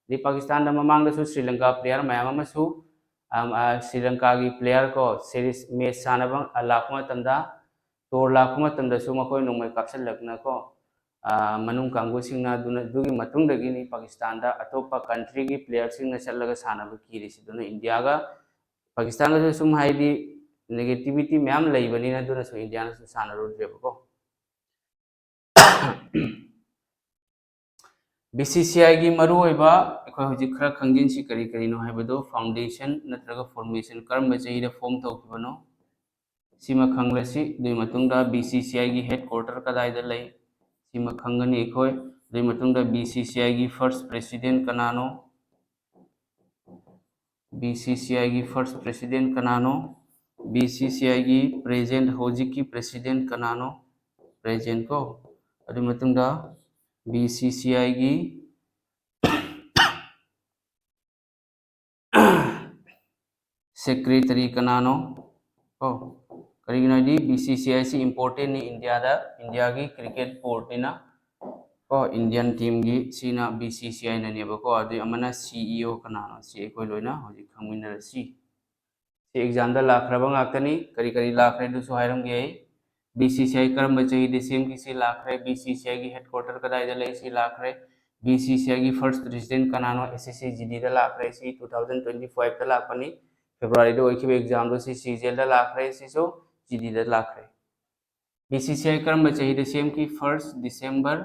ꯑꯗꯩ ꯄꯥꯀꯤꯁꯇꯥꯟꯗ ꯃꯃꯥꯡꯗꯁꯨ ꯁ꯭ꯔꯤ ꯂꯪꯀꯥ player ꯃꯌꯥꯝ ꯑꯃꯁꯨ, ꯑꯝ, ꯑ, ꯁ꯭ꯔꯤ ꯂꯪꯀꯥꯒꯤ player ꯀꯣ, series match ꯁꯥꯟꯅꯕ, ꯑ, ꯂꯥꯛꯄ ꯃꯇꯝꯗ, tour ꯂꯥꯛꯄ ꯃꯇꯝꯗꯁꯨ ꯃꯈꯣꯏ ꯅꯣꯡꯃꯩ ꯀꯥꯞꯁꯤꯜꯂꯛꯅꯀꯣ, ꯑ, ꯃꯅꯨꯡ ꯀꯥꯡꯕꯨꯁꯤꯡꯅ ꯑꯗꯨꯅ, ꯑꯗꯨꯒꯤ ꯃꯇꯨꯡꯗꯒꯤꯅꯤ ꯄꯥꯀꯤꯁꯇꯥꯟꯗ ꯑꯇꯣꯞꯄ countryꯒꯤ playerꯁꯤꯡꯅ ꯆꯠꯂꯒ ꯁꯥꯟꯅꯕ ꯀꯤꯔꯤꯁꯤ꯫ ꯑꯗꯨꯅ ꯏꯟꯗꯤꯌꯥꯒ ꯄꯥꯀꯤꯁꯇꯥꯟꯒꯁꯨ ꯁꯨꯝ ꯍꯥꯏꯗꯤ negativity ꯃꯌꯥꯝ ꯂꯩꯕꯅꯤꯅ ꯑꯗꯨꯅꯁꯨ ꯏꯟꯗꯤꯌꯥꯅꯁꯨ ꯁꯥꯟꯅꯔꯨꯗ꯭ꯔꯦꯕꯀꯣ꯫ BCCIꯒꯤ ꯃꯔꯨꯑꯣꯏꯕ ꯑꯩꯈꯣꯏ ꯍꯧꯖꯤꯛ ꯈꯔ ꯈꯪꯖꯤꯟꯁꯤ, ꯀꯔꯤ ꯀꯔꯤꯅꯣ ꯍꯥꯏꯕꯗꯣ, foundation ꯅꯠꯇ꯭ꯔꯒ formation ꯀꯔꯝꯕ ꯆꯍꯤꯗ form ꯇꯧꯈꯤꯕꯅꯣ, ꯁꯤꯃ ꯈꯪꯂꯁꯤ꯫ ꯑꯗꯨꯒꯤ ꯃꯇꯨꯡꯗ BCCIꯒꯤ headquarter ꯀꯗꯥꯏꯗ ꯂꯩ, ꯁꯤꯃ ꯈꯪꯒꯅꯤ ꯑꯩꯈꯣꯏ꯫ ꯑꯗꯨꯒꯤ ꯃꯇꯨꯡꯗ BCCIꯒꯤ first president ꯀꯅꯥꯅꯣ, BCCIꯒꯤ first president ꯀꯅꯥꯅꯣ, BCCIꯒꯤ present ꯍꯧꯖꯤꯛꯀꯤ president ꯀꯅꯥꯅꯣ, present ꯀꯣ꯫ ꯑꯗꯨꯒꯤ ꯃꯇꯨꯡꯗ BCCIꯒꯤ secretary ꯀꯅꯥꯅꯣ? ꯀꯣ, ꯀꯔꯤꯒꯤꯅꯣ ꯍꯥꯏꯗꯤ BCCIꯁꯤ importantꯅꯤ ꯏꯟꯗꯤꯌꯥꯗ, ꯏꯟꯗꯤꯌꯥꯒꯤ cricket boardꯅꯤꯅ ꯀꯣ, Indian teamꯒꯤ꯫ ꯁꯤꯅ BCCIꯅꯅꯦꯕꯀꯣ꯫ ꯑꯗꯨꯒꯤ ꯑꯃꯅ CEO ꯀꯅꯥꯅꯣ, ꯁꯤ ꯑꯩꯈꯣꯏ ꯂꯣꯏꯅ ꯍꯧꯖꯤꯛ ꯈꯪꯃꯤꯟꯅꯔꯁꯤ꯫ ꯁꯤ examꯗ ꯂꯥꯛꯈ꯭ꯔꯕ ꯉꯥꯛꯇꯅꯤ꯫ ꯀꯔꯤ ꯀꯔꯤ ꯂꯥꯛꯈ꯭ꯔꯦ ꯑꯗꯨꯁꯨ ꯍꯥꯏꯔꯝꯒꯦ ꯑꯩ꯫ BCCI ꯀꯔꯝꯕ ꯆꯍꯤꯗ ꯁꯦꯝꯈꯤ, ꯁꯤ ꯂꯥꯛꯈ꯭ꯔꯦ꯫ BCCIꯒꯤ headquarter ꯀꯗꯥꯏꯗ ꯂꯩ, ꯁꯤ ꯂꯥꯛꯈ꯭ꯔꯦ꯫ BCCIꯒꯤ first president ꯀꯅꯥꯅꯣ, SSC GDꯗ ꯂꯥꯛꯈ꯭ꯔꯦ꯫ ꯁꯤ two thousand twenty fiveꯇ ꯂꯥꯛꯄꯅꯤ, Februaryꯗ ꯑꯣꯏꯈꯤꯕ examꯗꯣ꯫ ꯁꯤ CGLꯗ ꯂꯥꯛꯈ꯭ꯔꯦ, ꯁꯤꯁꯨ GDꯗ ꯂꯥꯛꯈ꯭ꯔꯦ꯫ BCCI ꯀꯔꯝꯕ ꯆꯍꯤꯗ ꯁꯦꯝꯈꯤ? First December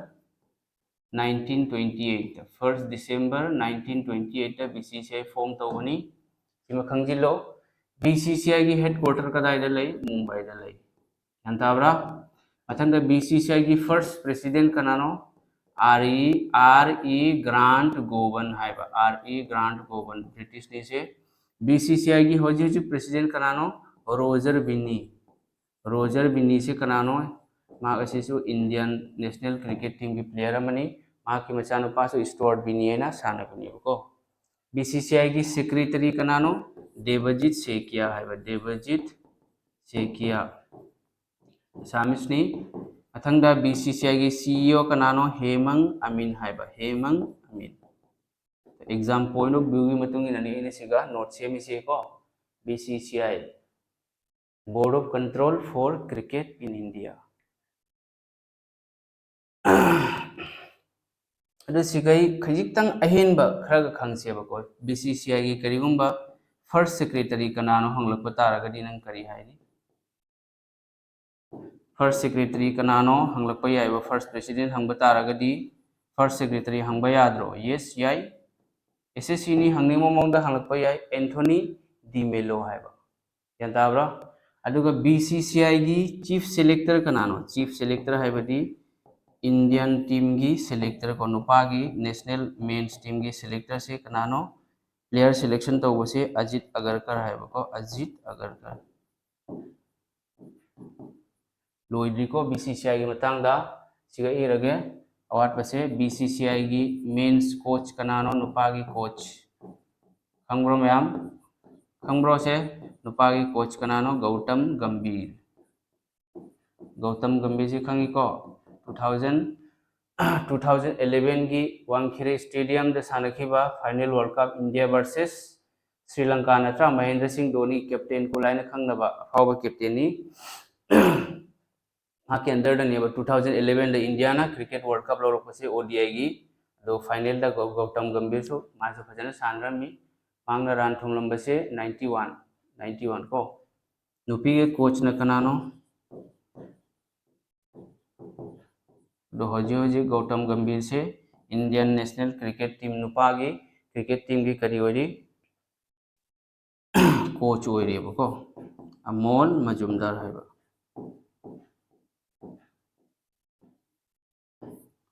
nineteen twenty eight, first December nineteen twenty eightꯇ BCCI form ꯇꯧꯕꯅꯤ꯫ ꯁꯤꯃ ꯈꯪꯖꯤꯜꯂꯣ, BCCIꯒꯤ headquarter ꯀꯗꯥꯏꯗ ꯂꯩ? ꯃꯨꯝꯕꯥꯏꯗ ꯂꯩ꯫ ꯒ꯭ꯌꯥꯟ ꯇꯥꯕ꯭ꯔꯥ? ꯃꯊꯪꯗ BCCIꯒꯤ first president ꯀꯅꯥꯅꯣ? R E, R E Grant Govan ꯍꯥꯏꯕ, R E Grant Govan, Britishꯅꯤ ꯁꯦ꯫ BCCIꯒꯤ ꯍꯧꯖꯤꯛ ꯍꯧꯖꯤꯛ president ꯀꯅꯥꯅꯣ? Roger Binney꯫ Roger Binneyꯁꯦ ꯀꯅꯥꯅꯣ? ꯃꯍꯥꯛ ꯑꯁꯤꯁꯨ Indian national cricket teamꯒꯤ player ꯑꯃꯅꯤ꯫ ꯃꯍꯥꯛꯀꯤ ꯃꯆꯥꯅꯨꯄꯥꯁꯨ Stuart Binney ꯍꯥꯏꯅ ꯁꯥꯟꯅꯕꯅꯦꯕꯀꯣ꯫ BCCIꯒꯤ secretary ꯀꯅꯥꯅꯣ? Devajit Saikia ꯍꯥꯏꯕ, Devajit Saikia꯫ Assamese ꯅꯤ꯫ ꯃꯊꯪꯗ BCCIꯒꯤ CEO ꯀꯅꯥꯅꯣ? Hemang Amin ꯍꯥꯏꯕ, Hemang Amin꯫ Exam point of view ꯒꯤ ꯃꯇꯨꯡ ꯏꯟꯅꯅꯤ ꯑꯩꯅ ꯁꯤꯒ note ꯁꯦꯝꯃꯤꯁꯦꯀꯣ꯫ B C C I, Board of Control for Cricket in India. ꯑꯗꯨ ꯁꯤꯒꯩ ꯈꯖꯤꯛꯇꯪ ꯑꯍꯦꯟꯕ ꯈꯔꯒ ꯈꯪꯁꯦꯕꯀꯣ꯫ B C C I ꯒꯤ ꯀꯔꯤꯒꯨꯝꯕ first secretary ꯀꯅꯥꯅꯣ ꯍꯪꯂꯛꯄ ꯇꯥꯔꯒꯗꯤ ꯅꯪ ꯀꯔꯤ ꯍꯥꯏꯅꯤ? First secretary ꯀꯅꯥꯅꯣ ꯍꯪꯂꯛꯄ ꯌꯥꯏꯕ꯫ First president ꯍꯪꯕ ꯇꯥꯔꯒꯗꯤ first secretary ꯍꯪꯕ ꯌꯥꯗ꯭ꯔꯣ? Yes, ꯌꯥꯏ꯫ S S C ꯅꯤ, ꯍꯪꯅꯤꯡꯕ ꯃꯑꯣꯡꯗ ꯍꯪꯂꯛꯄ ꯌꯥꯏ꯫ Anthony De Mello ꯍꯥꯏꯕ꯫ ꯒ꯭ꯌꯥꯟ ꯇꯥꯕ꯭ꯔꯥ? ꯑꯗꯨꯒ B C C I ꯒꯤ chief selector ꯀꯅꯥꯅꯣ? Chief selector ꯍꯥꯏꯕꯗꯤ Indian team ꯒꯤ selector ꯀꯣ, ꯅꯨꯄꯥꯒꯤ national men's team ꯒꯤ selector ꯁꯦ ꯀꯅꯥꯅꯣ? Player selection ꯇꯧꯕꯁꯦ ꯑꯖꯤꯠ ꯑꯒꯔꯀꯔ ꯍꯥꯏꯕꯀꯣ, Ajit ꯑꯒꯔꯀꯔ꯫ ꯂꯣꯏꯗ꯭ꯔꯤꯀꯣ B C C I ꯒꯤ ꯃꯇꯥꯡꯗ꯫ ꯁꯤꯒ ꯏꯔꯒꯦ꯫ ꯑꯋꯥꯠꯄꯁꯦ B C C I ꯒꯤ men's coach ꯀꯅꯥꯅꯣ? ꯅꯨꯄꯥꯒꯤ coach ꯈꯪꯕ꯭ꯔꯣ ꯃꯌꯥꯝ? ꯈꯪꯕ꯭ꯔꯣ ꯁꯦ? ꯅꯨꯄꯥꯒꯤ coach ꯀꯅꯥꯅꯣ? ꯒꯧꯇꯝ ꯒꯝꯚꯤꯔ꯫ ꯒꯧꯇꯝ ꯒꯝꯚꯤꯔꯁꯤ ꯈꯪꯉꯤꯀꯣ? Two thousand, two thousand eleven ꯒꯤ ꯋꯥꯡꯈꯦꯔꯦ stadium ꯗ ꯁꯥꯟꯅꯈꯤꯕ final World Cup India versus Sri Lanka ꯅꯠꯇ꯭ꯔꯥ? ꯃꯍꯦꯟꯗ꯭ꯔ ꯁꯤꯡ ꯙꯣꯅꯤ captain ꯀꯣꯂꯥꯏꯅ ꯈꯪꯅꯕ ꯑꯐꯥꯎꯕ captain ꯅꯤ꯫ ꯃꯍꯥꯛꯀꯤ under ꯗꯅꯦꯕ two thousand eleven ꯗ India ꯅ cricket World Cup ꯂꯧꯔꯛꯄꯁꯦ O D I ꯒꯤ꯫ ꯑꯗꯣ final ꯗ ꯒꯧ-, ꯒꯧꯇꯝ ꯒꯝꯚꯤꯔꯁꯨ ꯃꯥꯁꯨ ꯐꯖꯅ ꯁꯥꯟꯅꯔꯝꯃꯤ꯫ ꯃꯍꯥꯛꯅ run ꯊꯨꯝꯂꯝꯕꯁꯦ ninety one, ninety one ꯀꯣ꯫ ꯅꯨꯄꯤꯒꯤ coach ꯅ ꯀꯅꯥꯅꯣ? ꯑꯗꯣ ꯍꯧꯖꯤꯛ ꯍꯧꯖꯤꯛ Gautam ꯒꯝꯚꯤꯔꯁꯦ Indian national cricket team, ꯅꯨꯄꯥꯒꯤ cricket team ꯒꯤ ꯀꯔꯤ ꯑꯣꯏꯔꯤ? Coach ꯑꯣꯏꯔꯤꯕꯀꯣ, ꯑꯃꯣꯜ ꯃꯖꯨꯝꯗꯥꯔ ꯍꯥꯏꯕ꯫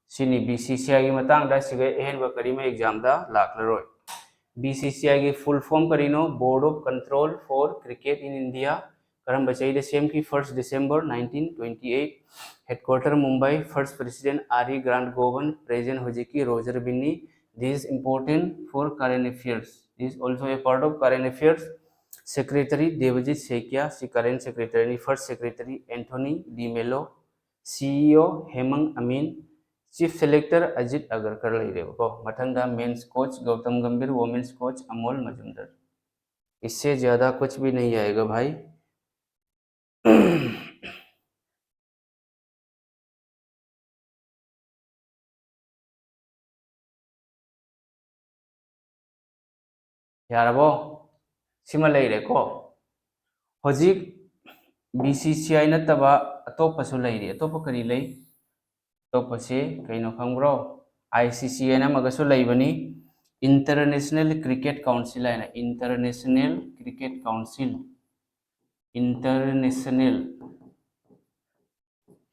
ꯁꯤꯅꯤ B C C I ꯒꯤ ꯃꯇꯥꯡꯗ꯫ ꯁꯤꯒ ꯑꯍꯦꯟꯕ ꯀꯔꯤꯃ exam the ꯂꯥꯛꯂꯔꯣꯏ꯫ B C C I ꯒꯤ full form ꯀꯔꯤꯅꯣ? Board of Control for Cricket in India꯫ ꯀꯔꯝꯕ ꯆꯍꯤꯗ ꯁꯦꯝꯈꯤ? First December nineteen twenty eight꯫ Headquarter Mumbai꯫ First president R E Grant Govan, present ꯍꯧꯖꯤꯛꯀꯤ Roger Binny꯫ This is important for current affairs, is also a part of current affairs꯫ Secretary Debajit Saikia, ꯁꯤ current secretary ꯅꯤ꯫ First secretary Anthony De Mello꯫ C E O Hemang Amin꯫ Chief selector Ajit Agarkar ꯂꯩꯔꯦꯕꯀꯣ꯫ ꯃꯊꯪꯗ men's coach Gautam Gambhir, women's coach Amol Majumdar. इससे ज़्यादा कुछ भी नहीं आएगा भाई. ꯌꯥꯔꯕꯣ? ꯁꯤꯃ ꯂꯩꯔꯦꯀꯣ꯫ ꯍꯧꯖꯤꯛ B C C I ꯅꯠꯇꯕ ꯑꯇꯣꯞꯄꯁꯨ ꯂꯩꯔꯤ꯫ ꯑꯇꯣꯞꯄ ꯀꯔꯤ ꯂꯩ? ꯑꯇꯣꯞꯄꯁꯤ ꯀꯩꯅꯣ ꯈꯪꯕ꯭ꯔꯣ? I C C ꯍꯥꯏꯅ ꯑꯃꯒꯁꯨ ꯂꯩꯕꯅꯤ, International Cricket Council ꯍꯥꯏꯅ, International Cricket Council, International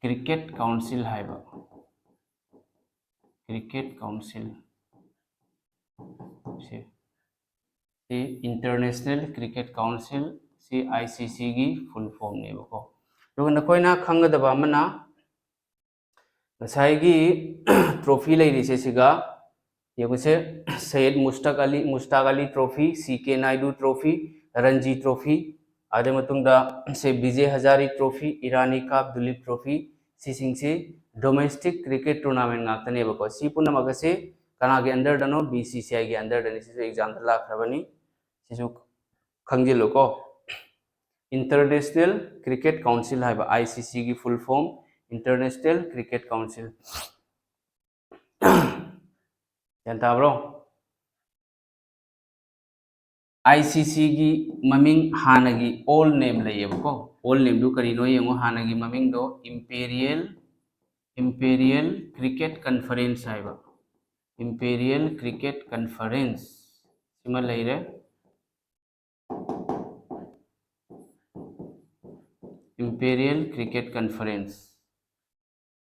Cricket Council ꯍꯥꯏꯕ, Cricket Council ꯁꯤ, ꯁꯤ International Cricket Council, ꯁꯤ I C C ꯒꯤ full form ꯅꯦꯕꯀꯣ꯫ ꯑꯗꯨꯒ ꯅꯈꯣꯏꯅ ꯈꯪꯒꯗꯕ ꯑꯃꯅ, ꯉꯁꯥꯏꯒꯤ trophy ꯂꯩꯔꯤꯁꯦ ꯁꯤꯒ ꯌꯦꯡꯉꯨꯁꯦ, Syed Mushtaq Ali, Mushtaq Ali Trophy, C K Naidu Trophy, Ranji Trophy, ꯑꯗꯨ ꯃꯇꯨꯡꯗ ꯁꯦ Vijay Hazare Trophy, Irani Cup, Duleep Trophy, ꯁꯤꯁꯤꯡꯁꯤ domestic cricket tournament ꯉꯥꯛꯇꯅꯦꯕꯀꯣ꯫ ꯁꯤ ꯄꯨꯝꯅꯃꯛ ꯑꯁꯤ ꯀꯅꯥꯒꯤ under ꯗꯅꯣ? B C C I ꯒꯤ under ꯗꯅꯤ꯫ ꯁꯤꯁꯨ exam ꯗ ꯂꯥꯛꯈ꯭ꯔꯕꯅꯤ, ꯁꯤꯁꯨ ꯈꯪꯖꯤꯜꯂꯨꯀꯣ꯫ International Cricket Council ꯍꯥꯏꯕ, I C C ꯒꯤ full form, International Cricket Council꯫ ꯒ꯭ꯌꯥꯟ ꯇꯥꯕ꯭ꯔꯣ? I C C ꯒꯤ ꯃꯃꯤꯡ ꯍꯥꯟꯅꯒꯤ old name ꯂꯩꯌꯦꯕꯀꯣ꯫ Old name ꯗꯨ ꯀꯔꯤꯅꯣ ꯌꯦꯡꯉꯣ, ꯍꯥꯟꯅꯒꯤ ꯃꯃꯤꯡꯗꯣ Imperial, Imperial Cricket Conference ꯍꯥꯏꯕ, Imperial Cricket Conference ꯁꯤꯃ ꯂꯩꯔꯦ꯫ Imperial Cricket Conference,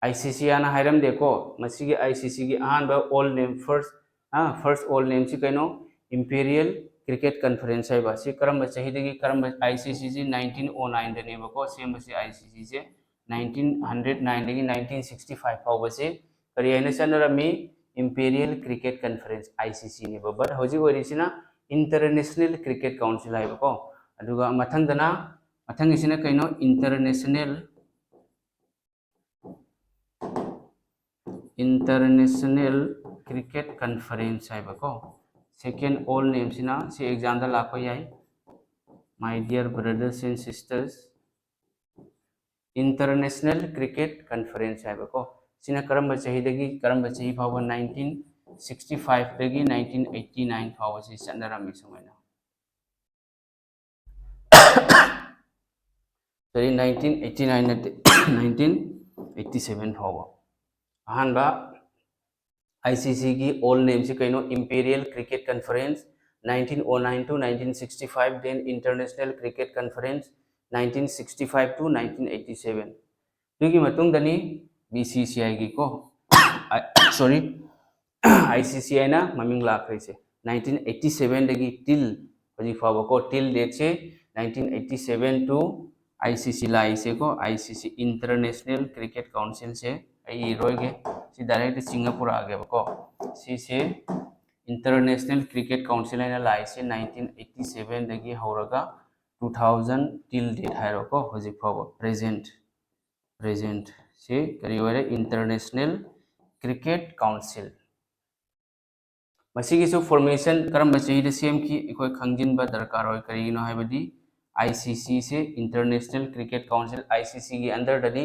I C C ꯍꯥꯏꯅ ꯍꯥꯏꯔꯝꯗꯦꯀꯣ꯫ ꯃꯁꯤꯒꯤ I C C ꯒꯤ ꯑꯍꯥꯟꯕ old name, first, ꯑ, first old name ꯁꯤ ꯀꯩꯅꯣ? Imperial Cricket Conference ꯍꯥꯏꯕ꯫ ꯁꯤ ꯀꯔꯝꯕ ꯆꯍꯤꯗꯒꯤ, ꯀꯔꯝꯕ, I C C ꯁꯤ nineteen oh nine ꯗꯅꯦꯕꯀꯣ ꯁꯦꯝꯕꯁꯦ꯫ I C C say nineteen hundred nine ꯗꯒꯤ nineteen sixty five ꯐꯥꯎꯕꯁꯦ ꯀꯔꯤ ꯍꯥꯏꯅ ꯆꯠꯅꯔꯝꯃꯤ? Imperial Cricket Conference, I C C ꯅꯦꯕ꯫ But ꯍꯧꯖꯤꯛ ꯑꯣꯏꯔꯤꯁꯤꯅ International Cricket Council ꯍꯥꯏꯕꯀꯣ꯫ ꯑꯗꯨꯒ ꯃꯊꯪꯗꯅ, ꯃꯊꯪꯒꯤꯁꯤꯅ ꯀꯩꯅꯣ? International, International Cricket Conference ꯍꯥꯏꯕꯀꯣ, second old name ꯁꯤꯅ, ꯁꯤ exam ꯗ ꯂꯥꯛꯄ ꯌꯥꯏ꯫ My dear brothers and sisters, International Cricket Conference ꯍꯥꯏꯕꯀꯣ, ꯁꯤꯅ ꯀꯔꯝꯕ ꯆꯍꯤꯗꯒꯤ ꯀꯔꯝꯕ ꯆꯍꯤ ꯐꯥꯎꯕ? Nineteen sixty five ꯗꯒꯤ nineteen eighty nine ꯐꯥꯎꯕꯁꯤ ꯆꯠꯅꯔꯝꯃꯤ ꯁꯨꯃꯥꯏꯅ꯫ Sorry, nineteen eighty nine ꯅꯠꯇꯦ, nineteen eighty seven ꯐꯥꯎꯕ꯫ ꯑꯍꯥꯟꯕ I C C ꯒꯤ old name ꯁꯤ ꯀꯩꯅꯣ? Imperial Cricket Conference, nineteen oh nine to nineteen sixty five, then International Cricket Conference, nineteen sixty five to nineteen eighty seven꯫ ꯑꯗꯨꯒꯤ ꯃꯇꯨꯡꯗꯅꯤ B C C I ꯒꯤꯀꯣ, sorry, I C C I ꯅ ꯃꯃꯤꯡ ꯂꯥꯛꯈ꯭ꯔꯤꯁꯦ꯫ Nineteen eighty seven ꯗꯒꯤ till ꯍꯧꯖꯤꯛ ꯐꯥꯎꯕꯀꯣ, till date say nineteen eighty seven to I C C ꯂꯥꯛꯏꯁꯦꯀꯣ, I C C, International Cricket Council ꯁꯦ ꯑꯩ ꯏꯔꯣꯏꯒꯦ, ꯁꯤ direct ꯆꯤꯡꯉ ꯄꯨꯔꯛꯑꯒꯦꯕꯀꯣ꯫ ꯁꯤꯁꯦ International Cricket Council ꯍꯥꯏꯅ ꯂꯥꯛꯏꯁꯦ nineteen eighty seven ꯗꯒꯤ ꯍꯧꯔꯒ two thousand till date ꯍꯥꯏꯔꯣꯀꯣ, ꯍꯧꯖꯤꯛ ꯐꯥꯎꯕ present, present ꯁꯤ ꯀꯔꯤ ꯑꯣꯏꯔꯦ? International Cricket Council꯫ ꯃꯁꯤꯒꯤꯁꯨ formation ꯀꯔꯝꯕ ꯆꯍꯤꯗ ꯁꯦꯝꯈꯤ ꯑꯩꯈꯣꯏ ꯈꯪꯖꯤꯟꯕ ꯗꯔꯀꯥꯔ ꯑꯣꯏ꯫ ꯀꯔꯤꯒꯤꯅꯣ ꯍꯥꯏꯕꯗꯤ I C C say, International Cricket Council, I C C ꯒꯤ under ꯗꯅꯤ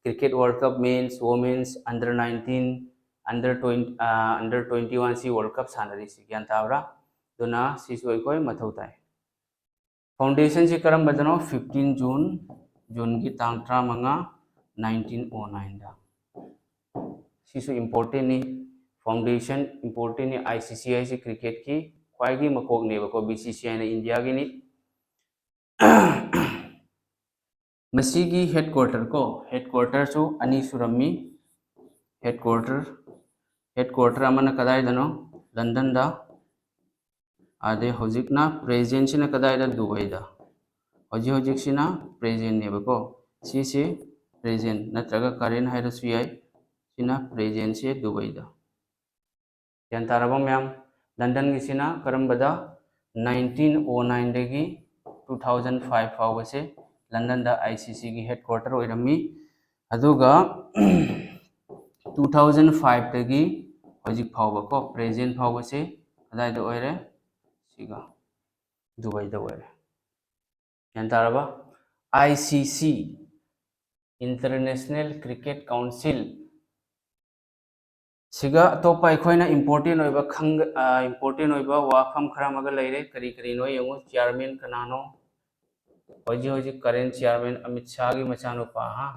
Cricket World Cup men's, women's, under nineteen, under twenty, under twenty one ꯁꯤ World Cup ꯁꯥꯟꯅꯔꯤꯁꯤ, ꯒ꯭ꯌꯥꯟ ꯇꯥꯕ꯭ꯔꯥ? ꯑꯗꯨꯅ ꯁꯤꯁꯨ ꯑꯩꯈꯣꯏ ꯃꯊꯧ ꯇꯥꯏ꯫ Foundation ꯁꯤ ꯀꯔꯝꯕꯗꯅꯣ? Fifteen June, June ꯒꯤ ꯇꯥꯡ ꯇꯔꯥꯃꯉꯥ, nineteen oh nine ꯗ꯫ ꯁꯤꯁꯨ important ꯅꯤ, foundation important ꯅꯤ꯫ I C C ꯍꯥꯏꯁꯤ cricket ꯀꯤ ꯈ꯭ꯋꯥꯏꯒꯤ ꯃꯀꯣꯛꯅꯦꯕꯀꯣ, B C C I ꯅ India ꯒꯤꯅꯤ꯫ ꯃꯁꯤꯒꯤ headquarter ꯀꯣ, headquarter ꯁꯨ ꯑꯅꯤ ꯁꯨꯔꯝꯃꯤ꯫ Headquarter, headquarter ꯑꯃꯅ ꯀꯗꯥꯏꯗꯅꯣ? London ꯗ꯫ ꯑꯗꯩ ꯍꯧꯖꯤꯛꯅ present ꯁꯤꯅ ꯀꯗꯥꯏꯗ? Dubai ꯗ꯫ ꯍꯧꯖꯤꯛ ꯍꯧꯖꯤꯛꯁꯤꯅ present ꯅꯦꯕꯀꯣ꯫ ꯁꯤꯁꯦ present ꯅꯠꯇ꯭ꯔꯒ current ꯍꯥꯏꯔꯁꯨ ꯌꯥꯏ꯫ ꯁꯤꯅ present ꯁꯦ Dubai ꯗ꯫ ꯒ꯭ꯌꯥꯟ ꯇꯥꯔꯕ ꯃꯌꯥꯝ? London ꯒꯤꯁꯤꯅ ꯀꯔꯝꯕꯗ? Nineteen oh nine ꯗꯒꯤ two thousand five ꯐꯥꯎꯕꯁꯦ London the I C C ꯒꯤ headquarter ꯑꯣꯏꯔꯝꯃꯤ꯫ ꯑꯗꯨꯒ ꯇꯨ ꯊꯥꯎꯖꯟ ꯐꯥꯏꯚꯇꯒꯤ ꯍꯧꯖꯤꯛ ꯐꯥꯎꯕ ꯀꯣ, ꯄ꯭ꯔꯦꯖꯦꯟ ꯐꯥꯎꯕꯁꯦ ꯀꯗꯥꯏꯗ ꯑꯣꯏꯔꯦ? ꯁꯤꯒ ꯗꯨꯕꯥꯏꯗ ꯑꯣꯏꯔꯦ꯫ ꯒ꯭ꯌꯥꯟ ꯇꯥꯔꯕ? ꯑꯥꯏ ꯁꯤ ꯁꯤ, International Cricket Council꯫ ꯁꯤꯒ ꯑꯇꯣꯞꯄ ꯑꯩꯈꯣꯏꯅ ꯏꯝꯄꯣꯔꯇꯦꯟ ꯑꯣꯏꯕ ꯈꯪ-, ꯏꯝꯄꯣꯔꯇꯦꯟ ꯑꯣꯏꯕ ꯋꯥꯐꯝ ꯈꯔ ꯑꯃꯒ ꯂꯩꯔꯦ꯫ ꯀꯔꯤ ꯀꯔꯤꯅꯣ ꯌꯦꯡꯉꯨ꯫ ꯆꯤꯌꯥꯔꯃꯦꯟ ꯀꯅꯥꯅꯣ? ꯍꯧꯖꯤꯛ ꯍꯧꯖꯤꯛ ꯀꯔꯦꯟ ꯆꯤꯌꯥꯔꯃꯦꯟ ꯑꯃꯤꯠ ꯁꯥꯍꯒꯤ ꯃꯆꯥꯅꯨꯄꯥ, ꯍꯥ?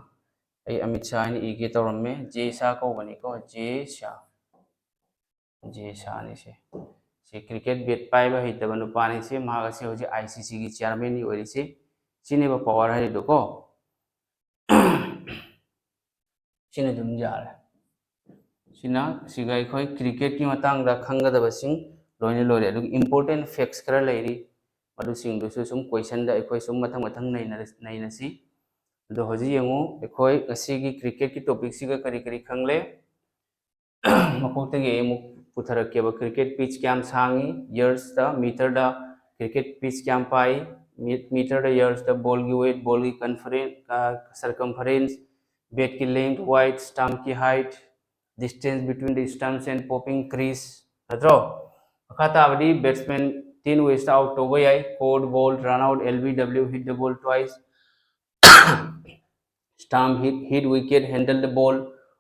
ꯑꯩ ꯑꯃꯤꯠ ꯁꯥꯍ ꯍꯥꯏꯅ ꯏꯒꯦ ꯇꯧꯔꯝꯃꯦ, ꯖꯦ ꯁꯥꯍ ꯀꯧꯕꯅꯤꯀꯣ, ꯖꯦ ꯁꯥꯍ꯫ ꯖꯦ ꯁꯥꯍꯅꯤꯁꯦ꯫ ꯁꯤ ꯀ꯭ꯔꯤꯀꯦꯠ ꯕꯦꯠ ꯄꯥꯏꯕ ꯍꯩꯇꯕ ꯅꯨꯄꯥꯅꯤꯁꯦ꯫ ꯃꯍꯥꯛ ꯑꯁꯤ ꯍꯧꯖꯤꯛ ꯑꯥꯏ ꯁꯤ ꯁꯤꯒꯤ ꯆꯤꯌꯥꯔꯃꯦꯟꯅꯤ ꯑꯣꯏꯔꯤꯁꯤ꯫ ꯁꯤꯅꯦꯕ ꯄꯋꯥꯔ ꯍꯥꯏꯔꯤꯗꯣꯀꯣ꯫ ꯁꯤꯅ ꯑꯗꯨꯝ ꯌꯥꯔꯦ꯫ ꯁꯤꯅ, ꯁꯤꯒ ꯑꯩꯈꯣꯏ ꯀ꯭ꯔꯤꯀꯦꯠꯀꯤ ꯃꯇꯥꯡꯗ ꯈꯪꯒꯗꯕꯁꯤꯡ ꯂꯣꯏꯅ ꯂꯣꯏꯔꯦ꯫ ꯑꯗꯨꯒ ꯏꯝꯄꯣꯔꯇꯦꯟ ꯐꯦꯛꯁ ꯈꯔ ꯂꯩꯔꯤ, ꯃꯗꯨꯁꯤꯡꯗꯨꯁꯨ ꯁꯨꯝ ꯀꯣꯏꯁꯟꯗ ꯑꯩꯈꯣꯏ ꯁꯨꯝ ꯃꯊꯪ ꯃꯊꯪ ꯅꯩꯅꯔ-, ꯅꯩꯅꯁꯤ꯫ ꯑꯗꯣ ꯍꯧꯖꯤꯛ ꯌꯦꯡꯉꯨ, ꯑꯩꯈꯣꯏ ꯉꯁꯤꯒꯤ ꯀ꯭ꯔꯤꯀꯦꯠꯀꯤ ꯇꯣꯄꯤꯛꯁꯤꯒ ꯀꯔꯤ ꯀꯔꯤ ꯈꯪꯂꯦ? ꯃꯀꯣꯛꯇꯒꯤ ꯑꯩ ꯑꯃꯨꯛ ꯄꯨꯊꯔꯛꯀꯦꯕ꯫ ꯀ꯭ꯔꯤꯀꯦꯠ ꯄꯤꯆ ꯀꯌꯥꯝ ꯁꯥꯡꯉꯤ? ꯌꯔꯁꯇ, ꯃꯤꯇꯔꯗ ꯀ꯭ꯔꯤꯀꯦꯠ ꯄꯤꯆ ꯀꯌꯥꯝ ꯄꯥꯏ? ꯃꯤ-, ꯃꯤꯇꯔꯗ, ꯌꯔꯁꯇ ꯕꯣꯜꯒꯤ ꯋꯦꯠ, ꯕꯣꯜꯒꯤ ꯀꯟꯐꯔꯦꯟ-, ꯑ, ꯁꯔꯀꯝꯐꯔꯦꯟꯁ, ꯕꯦꯠꯀꯤ ꯂꯦꯡꯊ, ꯋꯥꯏꯠ, ꯁ꯭ꯇꯥꯝꯞꯀꯤ height, distance between the stumps and popping crease, ꯅꯠꯇ꯭ꯔꯣ? ꯃꯈꯥ ꯇꯥꯕꯗꯤ ꯕꯦꯠꯁꯃꯦꯟ ꯇꯦꯟ ꯋꯦꯁꯇ ꯑꯥꯎꯠ ꯇꯧꯕ ꯌꯥꯏ: court, ball, run out, L B W, hit the ball twice, stump, hit, hit wicket, handle the ball,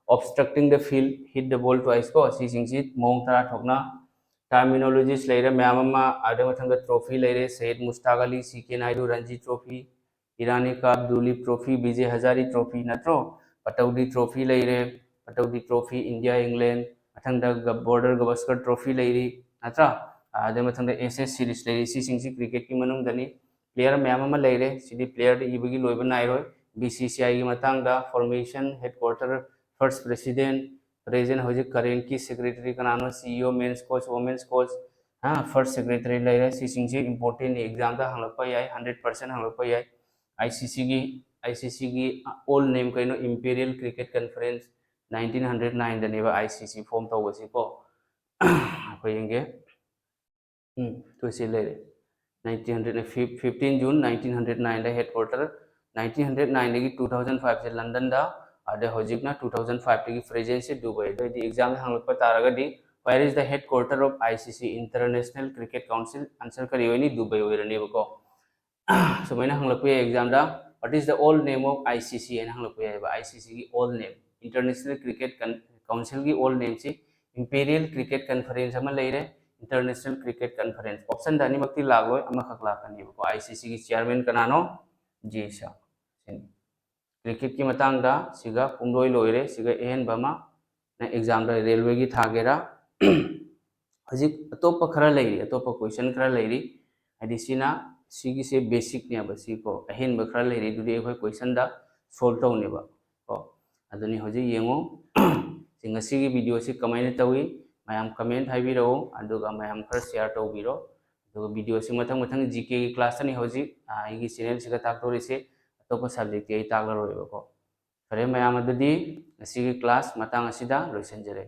obstructing the field, hit the ball twice ꯀꯣ꯫ ꯁꯤꯁꯤꯡꯁꯤ ꯃꯑꯣꯡ ꯇꯔꯥ ꯊꯣꯛꯅ ꯇꯔꯃꯤꯅꯣꯂꯣꯖꯤꯁ ꯂꯩꯔꯦ ꯃꯌꯥꯝ ꯑꯃ꯫ ꯑꯗꯨ ꯃꯊꯪꯗ ꯇ꯭ꯔꯣꯐꯤ ꯂꯩꯔꯦ: ꯁꯌꯤꯗ ꯃꯨꯁꯇꯥꯛ ꯑꯂꯤ, ꯁꯤ ꯀꯦ ꯅꯥꯏꯗꯨ ꯔꯟꯖꯤ ꯇ꯭ꯔꯣꯐꯤ, ꯏꯔꯥꯅꯤ ꯀꯞ, ꯗꯨꯂꯤꯞ ꯇ꯭ꯔꯣꯐꯤ, ꯕꯤꯖꯦ ꯍꯖꯥꯔꯤ ꯇ꯭ꯔꯣꯐꯤ, ꯅꯠꯇ꯭ꯔꯣ? ꯄꯇꯧꯗꯤ ꯇ꯭ꯔꯣꯐꯤ ꯂꯩꯔꯦ, ꯄꯇꯧꯗꯤ ꯇ꯭ꯔꯣꯐꯤ, ꯏꯟꯗꯤꯌꯥ, ꯏꯪꯂꯦꯟ꯫ ꯃꯊꯪꯗ ꯒ-, ꯕꯣꯔꯗꯔ ꯒꯚꯁꯀꯔ ꯇ꯭ꯔꯣꯐꯤ ꯂꯩꯔꯤ, ꯅꯠꯇ꯭ꯔꯥ? ꯑꯗꯩ ꯃꯊꯪꯗ ꯑꯦꯁ ꯑꯦꯁ ꯁꯤꯔꯤꯁ ꯂꯩꯔꯤ꯫ ꯁꯤꯁꯤꯡꯁꯤ ꯀ꯭ꯔꯤꯀꯦꯠꯀꯤ ꯃꯅꯨꯡꯗꯅꯤ꯫ ꯄ꯭ꯂꯦꯌꯔ ꯃꯌꯥꯝ ꯑꯃ ꯂꯩꯔꯦ꯫ ꯁꯤꯗꯤ ꯄ꯭ꯂꯦꯌꯔꯗ ꯏꯕꯒꯤ ꯂꯣꯏꯕ ꯅꯥꯏꯔꯣꯏ꯫ ꯕꯤ ꯁꯤ ꯁꯤ ꯑꯥꯏꯒꯤ ꯃꯇꯥꯡꯗ, formation, headquarter, first president, present ꯍꯧꯖꯤꯛ ꯀꯔꯦꯟꯀꯤ ꯁꯦꯀ꯭ꯔꯦꯇꯔꯤ ꯀꯅꯥꯅꯣ, ꯁꯤ ꯏ ꯑꯣ, ꯃꯦꯟꯁ ꯀꯣꯆ, ꯋꯨꯃꯦꯟꯁ ꯀꯣꯆ, ꯍꯥ, ꯐꯥꯔꯁ ꯁꯦꯀ꯭ꯔꯦꯇꯔꯤ ꯂꯩꯔꯦ꯫ ꯁꯤꯁꯤꯡꯁꯤ ꯏꯝꯄꯣꯔꯇꯦꯟꯅꯤ, ꯑꯦꯛꯖꯥꯝꯗ ꯍꯪꯂꯛꯄ ꯌꯥꯏ, ꯍꯟꯗ꯭ꯔꯦꯠ ꯄꯥꯔꯁꯦꯟ ꯍꯪꯂꯛꯄ ꯌꯥꯏ꯫ ꯑꯥꯏ ꯁꯤ ꯁꯤꯒꯤ, ꯑꯥꯏ ꯁꯤ ꯁꯤꯒꯤ ꯑꯣꯜ ꯅꯦꯝ ꯀꯩꯅꯣ? Imperial cricket conference. Nineteen hundred ꯅꯥꯏꯟꯗꯅꯦꯕ ꯑꯥꯏ ꯁꯤ ꯁꯤ ꯐꯣꯝ ꯇꯧꯕꯁꯤꯀꯣ꯫ ꯑꯩꯈꯣꯏ ꯌꯦꯡꯒꯦ꯫ ꯎꯝ, ꯇꯨ ꯁꯤ ꯂꯩꯔꯦ꯫ ꯅꯥꯏꯟꯇꯤꯟ ꯍꯟꯗ꯭ꯔꯦꯠ, ꯐꯤꯐ-, ꯐꯤꯐꯇꯤꯟ ꯖꯨꯟ ꯅꯥꯏꯟꯇꯤꯟ ꯍꯟꯗ꯭ꯔꯦꯠ ꯅꯥꯏꯟꯗ ꯍꯦꯗꯀ꯭ꯋꯥꯇꯔ, ꯅꯥꯏꯟꯇꯤꯟ ꯍꯟꯗ꯭ꯔꯦꯠ ꯅꯥꯏꯟꯗꯒꯤ ꯇꯨ ꯊꯥꯎꯖꯟ ꯐꯥꯏꯚꯁꯦ ꯂꯟꯗꯟꯗ ꯑꯗꯩ ꯍꯧꯖꯤꯛꯅ two thousand five ꯇꯒꯤ present ꯁꯦ ꯗꯨꯕꯩ꯫ ꯑꯗꯨ ꯑꯣꯏꯗꯤ exam ꯗ ꯍꯪꯂꯛꯄ ꯇꯥꯔꯒꯗꯤ, "Where is the headquarter of I C C, International Cricket Council?" Answer ꯀꯔꯤ ꯑꯣꯏꯅꯤ? ꯗꯨꯕꯩ ꯑꯣꯏꯔꯅꯦꯕꯀꯣ꯫ ꯁꯨꯃꯥꯏꯅ ꯍꯪꯂꯛꯄ ꯌꯥꯏ exam the, "What is the old name of I C C?" ꯍꯥꯏꯅ ꯍꯪꯂꯛꯄ ꯌꯥꯏꯑꯕ꯫ I C C ꯒꯤ old name, International Cricket Con-, Council ꯒꯤ old name ꯁꯤ Imperial Cricket Conference ꯑꯃ ꯂꯩꯔꯦ, International Cricket Conference꯫ Option ꯗ ꯑꯅꯤꯃꯛꯇꯤ ꯂꯥꯛꯂꯣꯏ, ꯑꯃꯈꯛ ꯂꯥꯛꯀꯅꯦꯕꯀꯣ꯫ I C C ꯒꯤ chairman ꯀꯅꯥꯅꯣ? ꯖꯦ ꯁꯥ꯫ ꯁꯤꯅꯤ꯫ Cricket ꯀꯤ ꯃꯇꯥꯡꯗ ꯁꯤꯒ ꯄꯨꯡꯂꯣꯏ ꯂꯣꯏꯔꯦ꯫ ꯁꯤꯒ ꯑꯍꯦꯟꯕ ꯑꯃ ꯅꯪ exam ꯗ railway ꯒꯤ ꯊꯥꯒꯦꯔꯥ, ꯍꯧꯖꯤꯛ ꯑꯇꯣꯞꯄ ꯈꯔ ꯂꯩꯔꯤ, ꯑꯇꯣꯞꯄ question ꯈꯔ ꯂꯩꯔꯤ꯫ ꯍꯥꯏꯗꯤ ꯁꯤꯅ, ꯁꯤꯒꯤꯁꯦ basic ꯅꯦꯕ, ꯁꯤꯀꯣ꯫ ꯑꯍꯦꯟꯕ ꯈꯔ ꯂꯩꯔꯤ, ꯑꯗꯨꯗꯤ ꯑꯩꯈꯣꯏ question ꯗ solve ꯇꯧꯅꯦꯕ ꯀꯣ꯫ ꯑꯗꯨꯅꯤ ꯍꯧꯖꯤꯛ ꯌꯦꯡꯉꯨ꯫ ꯁꯤ ꯉꯁꯤꯒꯤ video ꯁꯤ ꯀꯃꯥꯏꯅ ꯇꯧꯏ? ꯃꯌꯥꯝ comment ꯍꯥꯏꯕꯤꯔꯛꯎ, ꯑꯗꯨꯒ ꯃꯌꯥꯝ ꯈꯔ share ꯇꯧꯕꯤꯔꯣ꯫ ꯑꯗꯨꯒ video ꯁꯤ ꯃꯊꯪ ꯃꯊꯪ G K ꯒꯤ class ꯇꯅꯤ ꯍꯧꯖꯤꯛ, ꯑ, ꯑꯩꯒꯤ channel ꯁꯤꯒ ꯇꯥꯛꯇꯣꯔꯤꯁꯦ꯫ ꯑꯇꯣꯞꯄ subject ꯇꯤ ꯑꯩ ꯇꯥꯛꯂꯔꯣꯏꯕꯀꯣ꯫ ꯐꯔꯦ ꯃꯌꯥꯝ, ꯑꯗꯨꯗꯤ ꯉꯁꯤꯒꯤ class ꯃꯇꯥꯡ ꯑꯁꯤꯗ ꯂꯣꯏꯁꯤꯟꯖꯔꯦ꯫